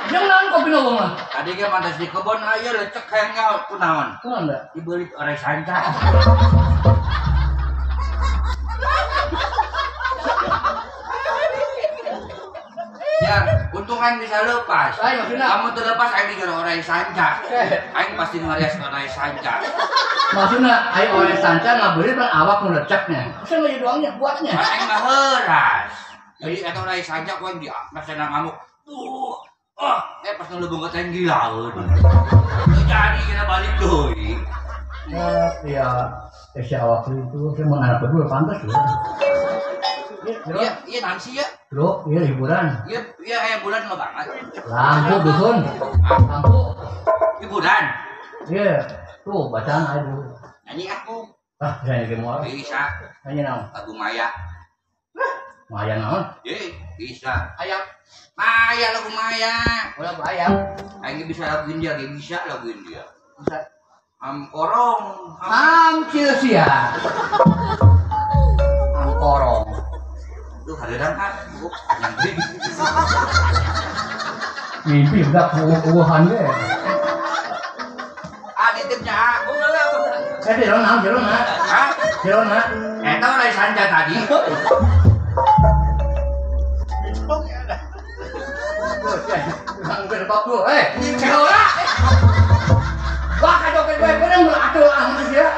Speaker 2: Jeung naon kopi nu mah?
Speaker 3: Tadi ge mantas di kebon aya lecek hayang nyaho kunaon?
Speaker 2: Kunaon da?
Speaker 3: Dibeulit orai sanca. Ya, untung aing bisa lepas.
Speaker 2: Ayo,
Speaker 3: kamu terlepas aing di jero orai sanca. Aing pasti ngarias orai sanca.
Speaker 2: Maksudna aing orai sanca ngabeulit pan awak nu leceknya. Bisa mah doangnya buatnya.
Speaker 3: Aing mah heuras. Jadi eta orai sanca ku aing di masana ngamuk. Oh, pas nu leungeut aing gila. Jadi kena balik deui.
Speaker 2: Ya, si awak itu saya mau anak berdua pantas ya.
Speaker 3: Iya, iya nanti ya.
Speaker 2: Bro, iya hiburan.
Speaker 3: Iya, iya kayak bulan lo banget.
Speaker 2: Lampu dusun. Lampu.
Speaker 3: Hiburan.
Speaker 2: Iya, tuh bacaan aduh.
Speaker 3: Nyanyi aku.
Speaker 2: Ah, nyanyi gimana?
Speaker 3: Bisa.
Speaker 2: Nyanyi naon?
Speaker 3: Lagu Maya.
Speaker 2: Maya naon?
Speaker 3: Iya, bisa.
Speaker 2: Ayam.
Speaker 3: Maya lagu Maya.
Speaker 2: Oh, lagu ayam.
Speaker 3: Aing bisa lagu India, ge bisa lagu India.
Speaker 2: Bisa.
Speaker 3: Am korong.
Speaker 2: Am sia. Am korong.
Speaker 3: Tuh hadirang ah, nyampe.
Speaker 2: Mimpi udah kuuhan ge.
Speaker 3: Ah, nitipnya aku lah.
Speaker 2: Eh, jero naon, jero na.
Speaker 3: Hah?
Speaker 2: Jero na.
Speaker 3: Eta ulah sanja tadi.
Speaker 2: Bang berbab lu, eh, heula. Wah, kadokeun bae beurang atuh ah geus ya.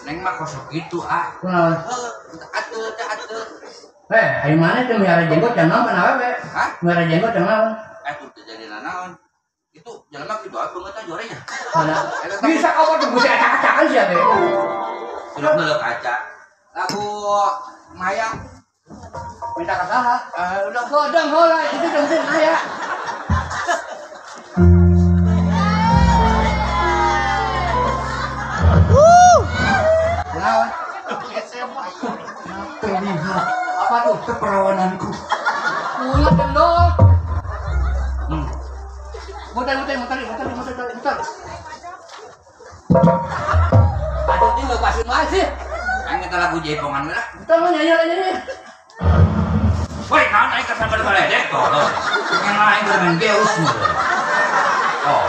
Speaker 3: Neng mah kosok gitu ah.
Speaker 2: Kunaon?
Speaker 3: Heuh, atuh teh atuh.
Speaker 2: Eh, ari maneh teh miara jenggot jang naon kana awewe?
Speaker 3: Hah?
Speaker 2: Miara jenggot jang naon?
Speaker 3: Eh, tuh teh jadi nanaon. Itu jelema kitu atuh banget jorenya.
Speaker 2: Mana? Bisa kamu tuh bisa acak-acakan sih ya teh.
Speaker 3: Sudah ngelek kaca. Lagu Maya
Speaker 2: minta ka saha?
Speaker 3: Udah
Speaker 2: godong heula itu dong sih aya. Kunaon?
Speaker 4: Terlihat
Speaker 2: apa tuh?
Speaker 4: Keperawananku.
Speaker 2: Ulah gendol. Muter muter muter muter muter muter. Aduh, ini lepasin masih.
Speaker 3: Aing eta lagu jaipongan we lah.
Speaker 2: Muter mah nyanyi nyanyi.
Speaker 3: Woi, naon aing kesan baledek tolong. Yang aing keur main geus mah. Oh.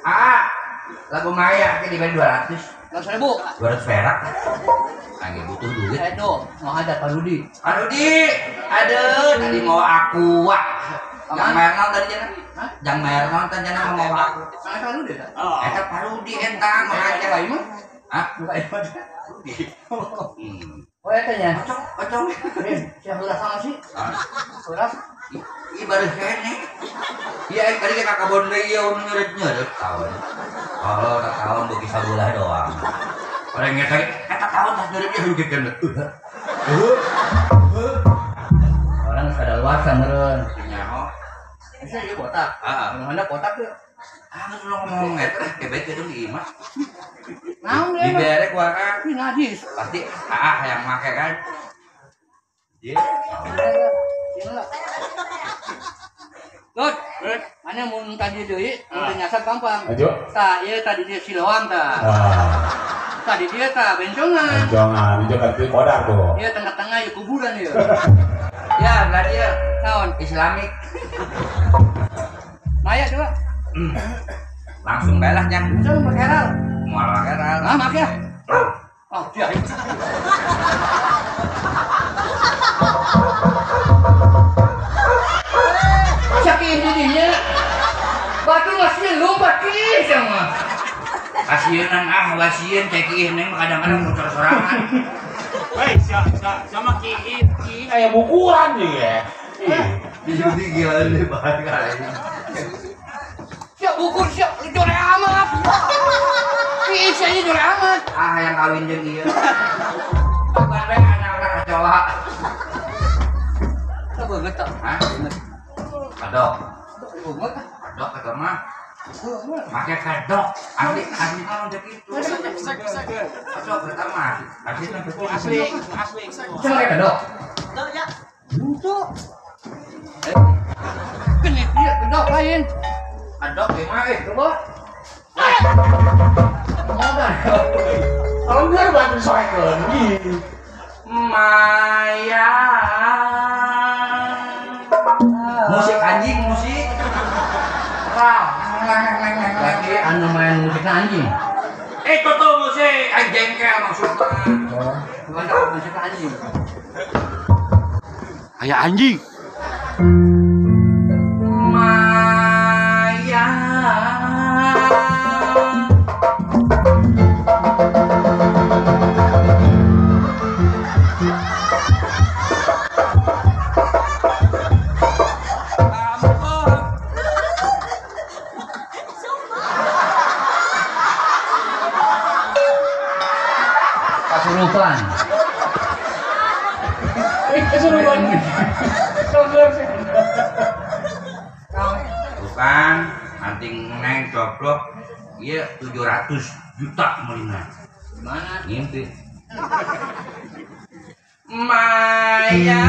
Speaker 3: Ah, lagu Maya ke dibayar 200.
Speaker 2: 200.000.
Speaker 3: 200 perak. Aing butuh duit.
Speaker 2: Aduh, mau ada Pak Rudi.
Speaker 3: Pak Rudi, aduh tadi mau aku wah. Jang bayar naon tadi jana?
Speaker 2: Hah?
Speaker 3: Jang bayar naon tadi jana mau aku.
Speaker 2: Mana Pak Rudi tah?
Speaker 3: Oh. Eta Pak Rudi eta mau aja.
Speaker 2: Ka imah?
Speaker 3: Hah?
Speaker 2: Ka imah.
Speaker 3: Rudi.
Speaker 2: Oh eta nya.
Speaker 3: Ocong, ocong.
Speaker 2: Eh, sia heuras sama sih. Heuras.
Speaker 3: Ih baru kene. Iya, aing tadi ka kabon deui ieu nyeureut-nyeureut taun. Kalau tak tahun beuki sabulah doang. Orang ngetek eta taun tas nyeureut ieu heugeun.
Speaker 2: Orang geus kadaluarsa meureun.
Speaker 3: Nyaho.
Speaker 2: Bisa ieu botak.
Speaker 3: Heeh.
Speaker 2: Anu handap botak teu.
Speaker 3: Ah, geus ulah ngomong eta kebet ke di imah.
Speaker 2: Naon deui?
Speaker 3: Diberek wae.
Speaker 2: Ih najis.
Speaker 3: Pasti ah yang make kan. Iya.
Speaker 2: Lut, mana mun tadi deui, mun nyasar gampang.
Speaker 1: Ayo.
Speaker 2: Tah, ieu tadi dia Siloam tah.
Speaker 1: Ah,
Speaker 2: Tadi dia tah bencongan.
Speaker 1: bencongan, itu kan kodar tuh.
Speaker 2: Ieu tengah-tengah ieu kuburan ieu.
Speaker 3: Ya, belah dia.
Speaker 2: Naon?
Speaker 3: Islamik.
Speaker 2: Maya coba.
Speaker 3: Langsung bae lah jang.
Speaker 2: Coba make heral.
Speaker 3: Moal make heral.
Speaker 2: Ah, make ya. Oh, dia. Saking didinya. Batu masih lompat ki sama.
Speaker 3: Kasieunan ah, wasieun cek ieu neng kadang-kadang muter sorangan.
Speaker 6: Woi, sama kiin, kiin
Speaker 1: Kayak bukuan nih ya.
Speaker 3: Di gila deh bahan kali.
Speaker 2: Siap bukur siap jore amat. Ki saya jore amat.
Speaker 3: Ah, yang kawin jeung ieu. Kabar bae anak-anak kecoa.
Speaker 2: Tah beungeut tah.
Speaker 3: Hah? Kadok.
Speaker 2: Beungeut ah.
Speaker 3: Kadok eta mah. Make kadok. Asli asli naon cek itu. Kadok eta mah. Asli
Speaker 6: asli, asli.
Speaker 2: Cenah make kedok. Untuk. Genit dia kedok lain.
Speaker 3: Kadok gimana eh?
Speaker 2: Coba. Modal.
Speaker 1: Kalau biar bantu soekeun. Ih.
Speaker 3: Maya. Musik anjing, musik. Wah,
Speaker 2: Lagi anu main musik anjing.
Speaker 3: Itu tuh musik anjing jengkel maksudnya.
Speaker 2: Oh, bukan tak musik anjing.
Speaker 3: Kayak anjing. Maya.
Speaker 2: Kasurupan.
Speaker 1: Kesurupan.
Speaker 3: Bukan, anting neng coplok, iya 700 juta melina.
Speaker 2: Gimana?
Speaker 3: Ngimpi. Maya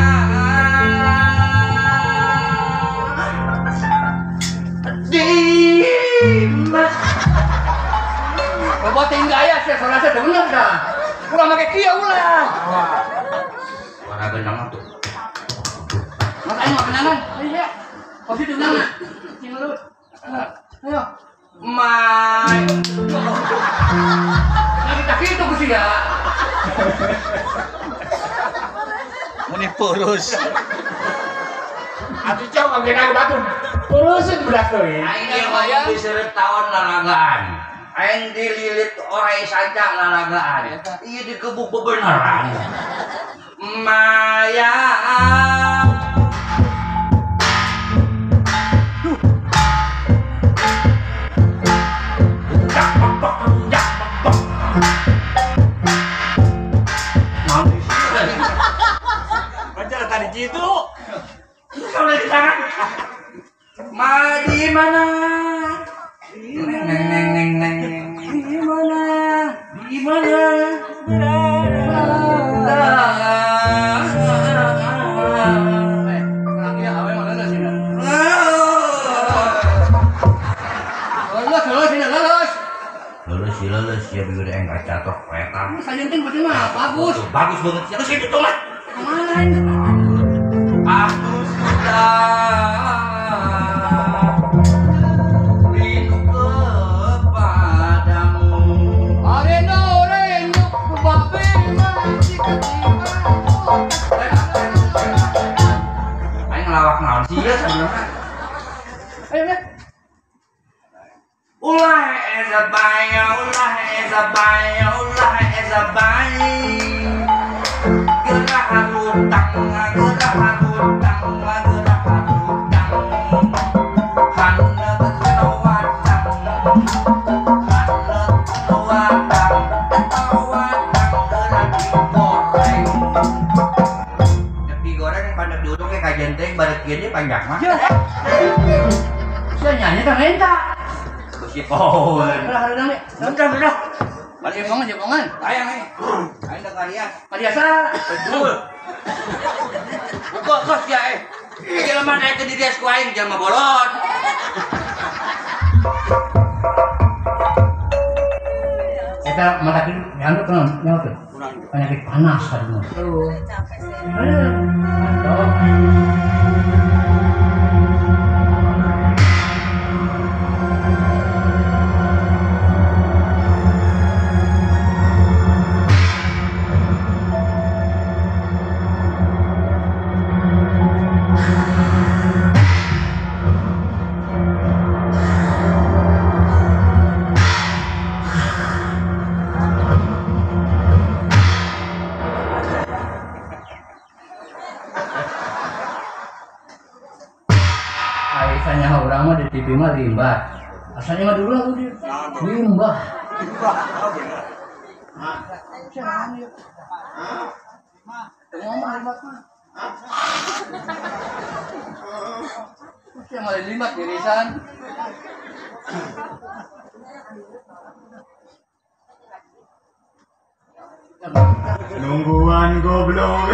Speaker 3: Dimas.
Speaker 2: Robotin gaya sih, suara saya bener dah. Ulah make kieu ulah.
Speaker 3: Suara gendang tuh.
Speaker 2: Mas aing mah kenangan. Ayo ya. Kopi tunangan. Sing lu. Ayo.
Speaker 3: Mai.
Speaker 2: Nah kita kitu ku sia.
Speaker 7: Muni purus.
Speaker 1: Atuh jauh ka genang batu. Purusin belas deui.
Speaker 3: Aing mah diseret taon lalagaan. Aing dililit orai sanca lalagaan. Ieu digebuk bebeneran. Maya.
Speaker 6: Baca tadi gitu.
Speaker 3: Kalau di tangan. Ma di mana? Neng neng neng neng. Di mana? Di mana? Lulus ya biar enggak catok kereta.
Speaker 2: Sajenting berarti mah bagus.
Speaker 3: Bagus banget sih. Terus itu lah.
Speaker 2: Kemana ini?
Speaker 3: Aku sudah rindu kepadamu.
Speaker 2: Areno reno babe masih ketiba.
Speaker 3: Aing ngelawak naon sih ya sebenarnya.
Speaker 2: Ayo deh.
Speaker 3: Ulah eza baya, ulah eza baya, ulah eza baya. Gerah hutang, gerah hutang, gerah hutang. Haneut watang, haneut watang, watang gerah digoreng. Tapi goreng pandek diuduk ke kajian teh barek kieu ge panjang mah.
Speaker 2: Sia nyanyi teh minta.
Speaker 3: Si pohon.
Speaker 2: Udah, udah,
Speaker 3: udah, udah.
Speaker 2: Jepongan, jepongan.
Speaker 3: Ayang, ayang. Ayang udah karya.
Speaker 2: Karya
Speaker 3: Betul. Buka kos ya, eh. Jelema naik ke diri ku aing jelema bolon.
Speaker 2: Eta mata kieu nyantuk naon? Nyaho teh. Penyakit panas tadi mah.
Speaker 5: Capek sih.
Speaker 2: Mantap. Asalnya orang mah di TV mah limbah. Asalnya mah dulu aku dia limbah.
Speaker 7: Limbah, benar.
Speaker 2: Ngomong limbah mah. Siapa malah limbah dirisan.
Speaker 7: Nungguan goblok.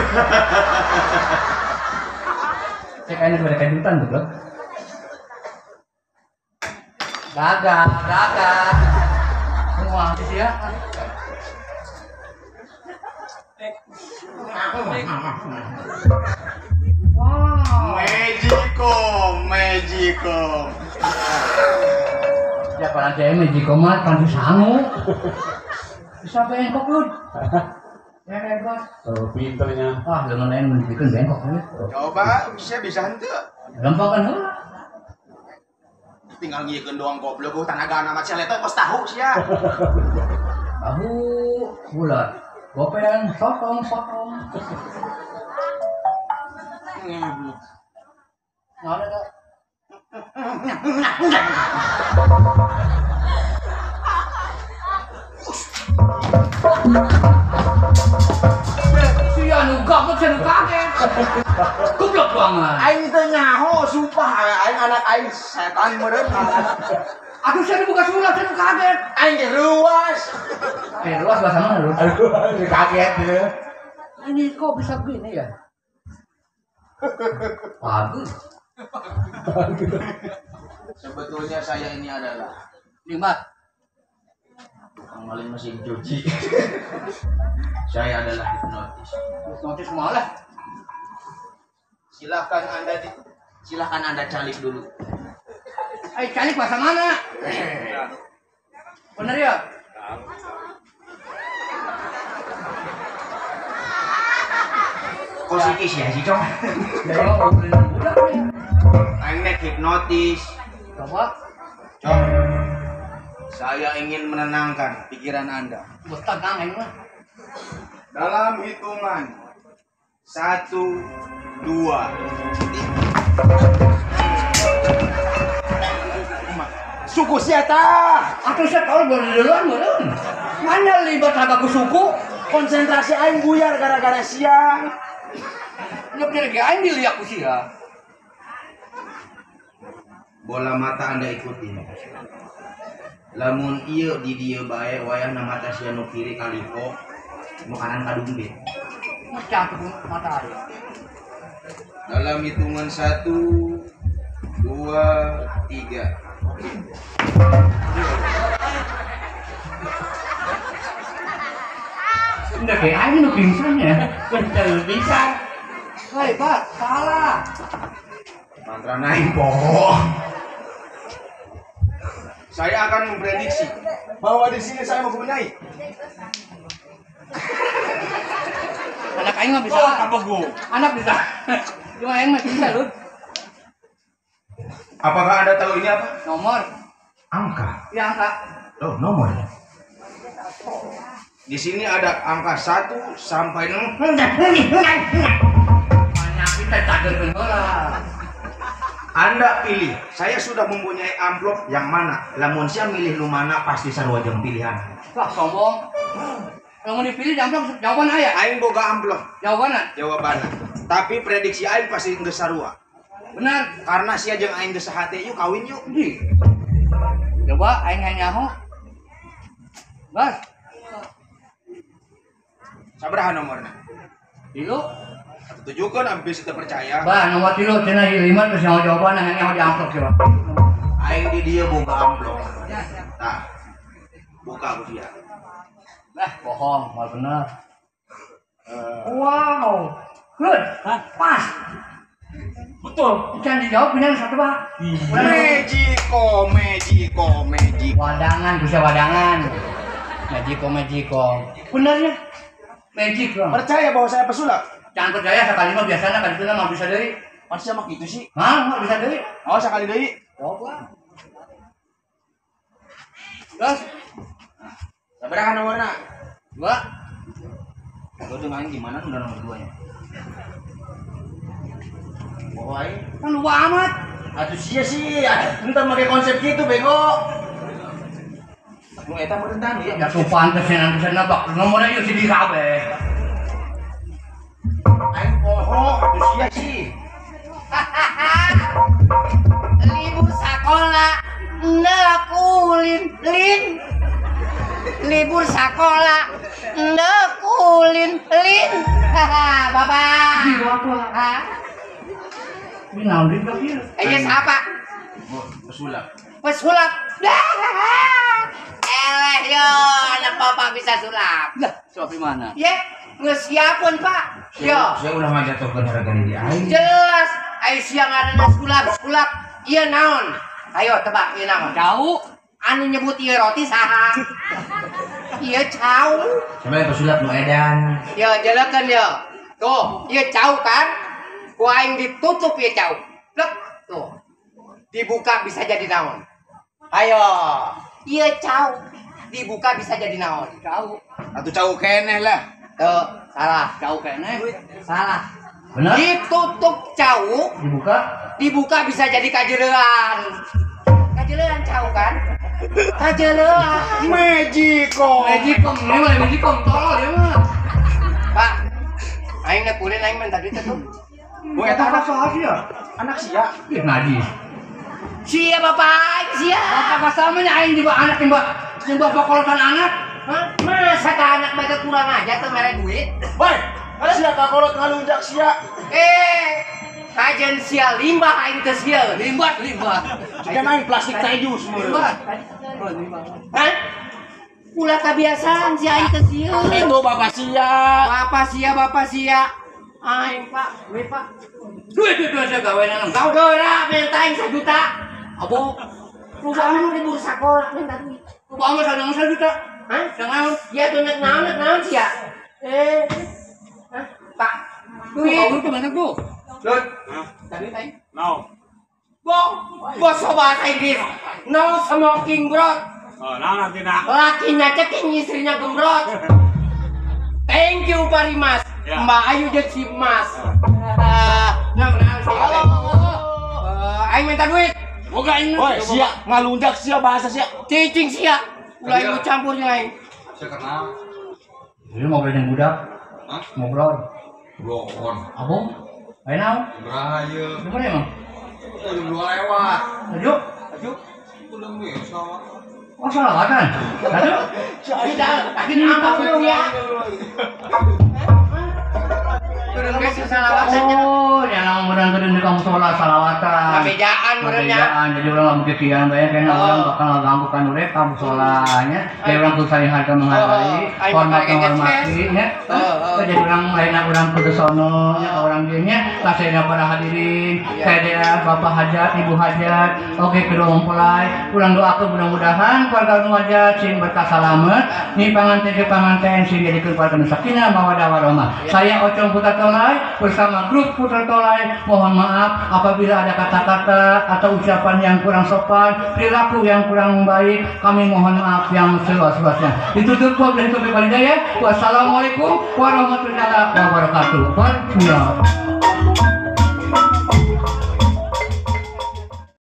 Speaker 2: Cek aja pada kejutan goblok. Gagal, gagal. Semua habis ya. Wow.
Speaker 7: Magicom, Magicom.
Speaker 2: Ya kalau ada Magicom mah kan sangu. Bisa bengkok lu. Ya hebat.
Speaker 1: Oh, pinternya.
Speaker 2: Wah, lengan lain bikin bengkok lu.
Speaker 7: Coba, bisa bisa henteu.
Speaker 2: Gampang kan heula.
Speaker 7: Tinggal ngiekeun doang goblok tanaga nama sia letoy kos tahu sia.
Speaker 2: Tahu bulat. Gopean sotong sotong. Nah, ada. Sia nu goblok sia nu kaget. Goblok banget.
Speaker 7: Aing teu nyaho, sumpah aing anak aing setan meureun.
Speaker 2: Aduh saya dibuka sulap, saya kaget.
Speaker 7: Aing ge ruas.
Speaker 2: Ruas bahasa mana lu?
Speaker 1: Aduh, kaget ya.
Speaker 2: Ini kok bisa begini ya? Bagus.
Speaker 7: Sebetulnya saya ini adalah
Speaker 2: lima
Speaker 7: tukang maling mesin cuci. Saya adalah hipnotis.
Speaker 2: Hipnotis malah.
Speaker 7: Silahkan Anda calik dulu.
Speaker 2: Calik bahasa mana? Bener ya?
Speaker 7: Kok sikis ya si Cong? Aing nek hipnotis.
Speaker 2: Coba.
Speaker 7: Cong. Saya ingin menenangkan pikiran Anda.
Speaker 2: Tenang aing mah.
Speaker 7: Dalam hitungan 1, 2, 3. Suku siapa?
Speaker 2: Atau saya tahu baru duluan meureun. Mana libat ku suku?
Speaker 7: Konsentrasi aing buyar gara-gara siang.
Speaker 2: Nyepir ge aing diliak ku sia.
Speaker 7: Bola mata Anda ikutin. Lamun ieu di dieu bae wayahna mata sia nu kiri kaliko, nu kanan kadumbit.
Speaker 2: Mecah tuh mata aing.
Speaker 7: Dalam hitungan 1, 2, 3.
Speaker 2: Enggak kayak aing nu pingsan ya.
Speaker 1: Bener pingsan.
Speaker 2: Hei, Pak, salah.
Speaker 7: Mantra naik poho. Saya akan memprediksi bahwa di sini saya mempunyai.
Speaker 2: Anak aing mah bisa.
Speaker 6: Oh, kabego.
Speaker 2: Anak bisa. Cuma aing mah bisa, lu.
Speaker 7: Apakah Anda tahu ini apa?
Speaker 2: Nomor.
Speaker 7: Angka.
Speaker 2: Ya, angka.
Speaker 7: Oh, nomor. Di sini ada angka 1 sampai 6.
Speaker 2: Banyak kita cagerkeun heula.
Speaker 7: Anda pilih. Saya sudah mempunyai amplop yang mana? Lamun sia milih nu mana pasti sarua jeung pilihan.
Speaker 2: Wah, sombong. Lamun dipilih amplop jawaban aya.
Speaker 7: Aing boga amplop.
Speaker 2: Jawabanna?
Speaker 7: Jawabanna. Tapi prediksi aing pasti geus sarua.
Speaker 2: Benar.
Speaker 7: Karena sia jeung aing geus sahate yuk kawin yuk.
Speaker 2: Coba aing nyaho. Bas.
Speaker 7: Sabaraha nomorna?
Speaker 2: 3.
Speaker 7: Tujuhkeun abis teu percaya.
Speaker 2: Bah, nomor 3 cenah 5 terus nyaho jawabanna nyaho di amplop coba.
Speaker 7: Aing di dieu boga amplop. Tah. Buka ku sia.
Speaker 2: Lah, bohong, mal bener. Wow. Good.
Speaker 6: Hah?
Speaker 2: Pas.
Speaker 6: Betul.
Speaker 2: Jangan dijawab punya satu, Pak.
Speaker 7: Magico, magico, magico.
Speaker 2: Wadangan, bisa wadangan. Magico, magico. Benernya. Magic, Bang.
Speaker 7: Percaya bahwa saya pesulap?
Speaker 2: Jangan percaya sekali mah biasanya kan itu mah bisa deui.
Speaker 7: Masih mah gitu sih.
Speaker 2: Hah, mah bisa deui.
Speaker 7: Oh, sekali deui.
Speaker 2: Coba. Terus
Speaker 7: sabaraha nomorna?
Speaker 2: 2.
Speaker 7: Gua tuh main gimana udah nomor 2 ya? Bohong aing.
Speaker 2: Kan lupa amat.
Speaker 7: Atuh sia sih, entar make konsep gitu bego. Nu eta meureun tadi
Speaker 2: ya. Ya sopan kesenan kesenan bak nomornya ieu si di kabeh.
Speaker 7: Aing poho atuh sia sih.
Speaker 5: Libur sekolah nekulin lin. Libur sekolah nekulin lin. Bapak.
Speaker 2: Bapak. Ini naon deui ieu?
Speaker 5: Ieu siapa?
Speaker 7: Pesulap.
Speaker 5: Pesulap. Eleh yo, anak bapak bisa sulap.
Speaker 2: Lah, sulap di mana?
Speaker 5: Ye, geus siapun, Pak. Yo.
Speaker 7: Saya ulah ngajatuhkeun harga diri aing.
Speaker 5: Jelas, ai sia ngaranna sulap-sulap. Ieu naon? Ayo tebak ieu naon?
Speaker 2: Cau.
Speaker 5: Anu nyebut ieu roti saha? Ieu cau.
Speaker 7: Sama pesulap nu edan.
Speaker 5: Yo, jelekeun yo. Tuh, ieu cau kan? Ku aing ditutup ieu cau. Plek, tuh. Dibuka bisa jadi naon? Ayo. Ieu cau. Dibuka bisa jadi naon?
Speaker 2: Cau.
Speaker 7: Atuh cau keneh lah.
Speaker 5: Tuh, salah.
Speaker 2: Cau keneh.
Speaker 5: Salah.
Speaker 2: Benar?
Speaker 5: Ditutup cau,
Speaker 2: dibuka,
Speaker 5: dibuka bisa jadi kajelean. Kajelean cau kan? Kajelean.
Speaker 7: Magicom.
Speaker 2: Magicom, ini mah magicom tolol ya mah.
Speaker 5: Pak, Aing nek ulin aing minta duit atuh.
Speaker 7: Oh, eta anak saha sia? Anak sia.
Speaker 2: Ih, najis.
Speaker 5: Sia bapak aing sia.
Speaker 2: Bapak kasamanya aing juga anak yang bapak kolotan anak.
Speaker 5: Hah? Masa ka anak mereka kurang aja tuh mere duit?
Speaker 7: Woi, sia ka kolot ngalunjak sia.
Speaker 5: Eh, kajen sia limbah aing teh sia.
Speaker 2: Limbah, limbah.
Speaker 7: Jika main plastik taju semua.
Speaker 2: Limbah.
Speaker 5: Hah? Ulah kebiasaan sia aing teh sia.
Speaker 7: Itu bapak sia.
Speaker 5: Bapak sia, bapak sia. Aing pak, duit pak.
Speaker 2: Duit duit saya gawe nang kau.
Speaker 5: Geura minta aing 1 juta.
Speaker 2: Abo,
Speaker 5: Rubah mah libur sakola minta duit.
Speaker 2: Rubah mah sadang 1 juta.
Speaker 5: Hah?
Speaker 2: Sangaun.
Speaker 5: Ya tuh nek naon sia. Eh. Hah? Pak. Duit.
Speaker 2: Duit itu banyak tuh.
Speaker 5: Lut. Tadi aing.
Speaker 6: No.
Speaker 5: Bong, bos bahasa Inggris. No smoking bro.
Speaker 6: Oh, naon artinya?
Speaker 5: Lakinya ceking, istrinya gembrot. Thank you Parimas.
Speaker 6: Ya.
Speaker 5: Mbak Ayu jadi si Mas. Nah, aing minta duit.
Speaker 2: Boga aing.
Speaker 7: Woi, sia ngalunjak sia bahasa sia.
Speaker 5: Cicing sia. Ulah ikut campur jeung aing.
Speaker 3: Saya kenal.
Speaker 2: Ini ngobrol jeung budak.
Speaker 3: Hah?
Speaker 2: Ngobrol.
Speaker 3: Blokon.
Speaker 2: Abo? Ayo naon?
Speaker 3: Berapa ieu?
Speaker 2: Gimana emang?
Speaker 3: Jam 2 lewat.
Speaker 2: Ayo.
Speaker 3: Ayo. Udah bisa.
Speaker 2: Oh, salawatan. Aduh.
Speaker 5: Tidak, apa ya?
Speaker 2: Oh, ya nama mudah mudahan di kamu sholat salawatan.
Speaker 5: Ngabejaan meureunnya.
Speaker 2: Ngabejaan, jadi orang nggak mungkin kian banyak, karena orang bakal ngaganggu kan urang kamu sholatnya. Jadi orang tuh saling harga menghargai, hormat menghormati, ya. Jadi orang lainnya orang kudu sono, ya orang dinya, kasihnya para hadirin, saya bapak hajat, ibu hajat, oke kedua mempelai, urang doakeun mudah-mudahan keluarga nu hajat sing berkah salamet, ni panganten ke panganten sing jadi keluarga nu sakinah mawaddah warahmah. Saya Ocong Putra Tolai bersama grup Putra Tolai mohon maaf apabila ada kata-kata atau ucapan yang kurang sopan, perilaku yang kurang baik, kami mohon maaf yang seluas-luasnya. Ditutup wabillahi taufiq wal hidayah. Wassalamualaikum warahmatullahi wabarakatuh.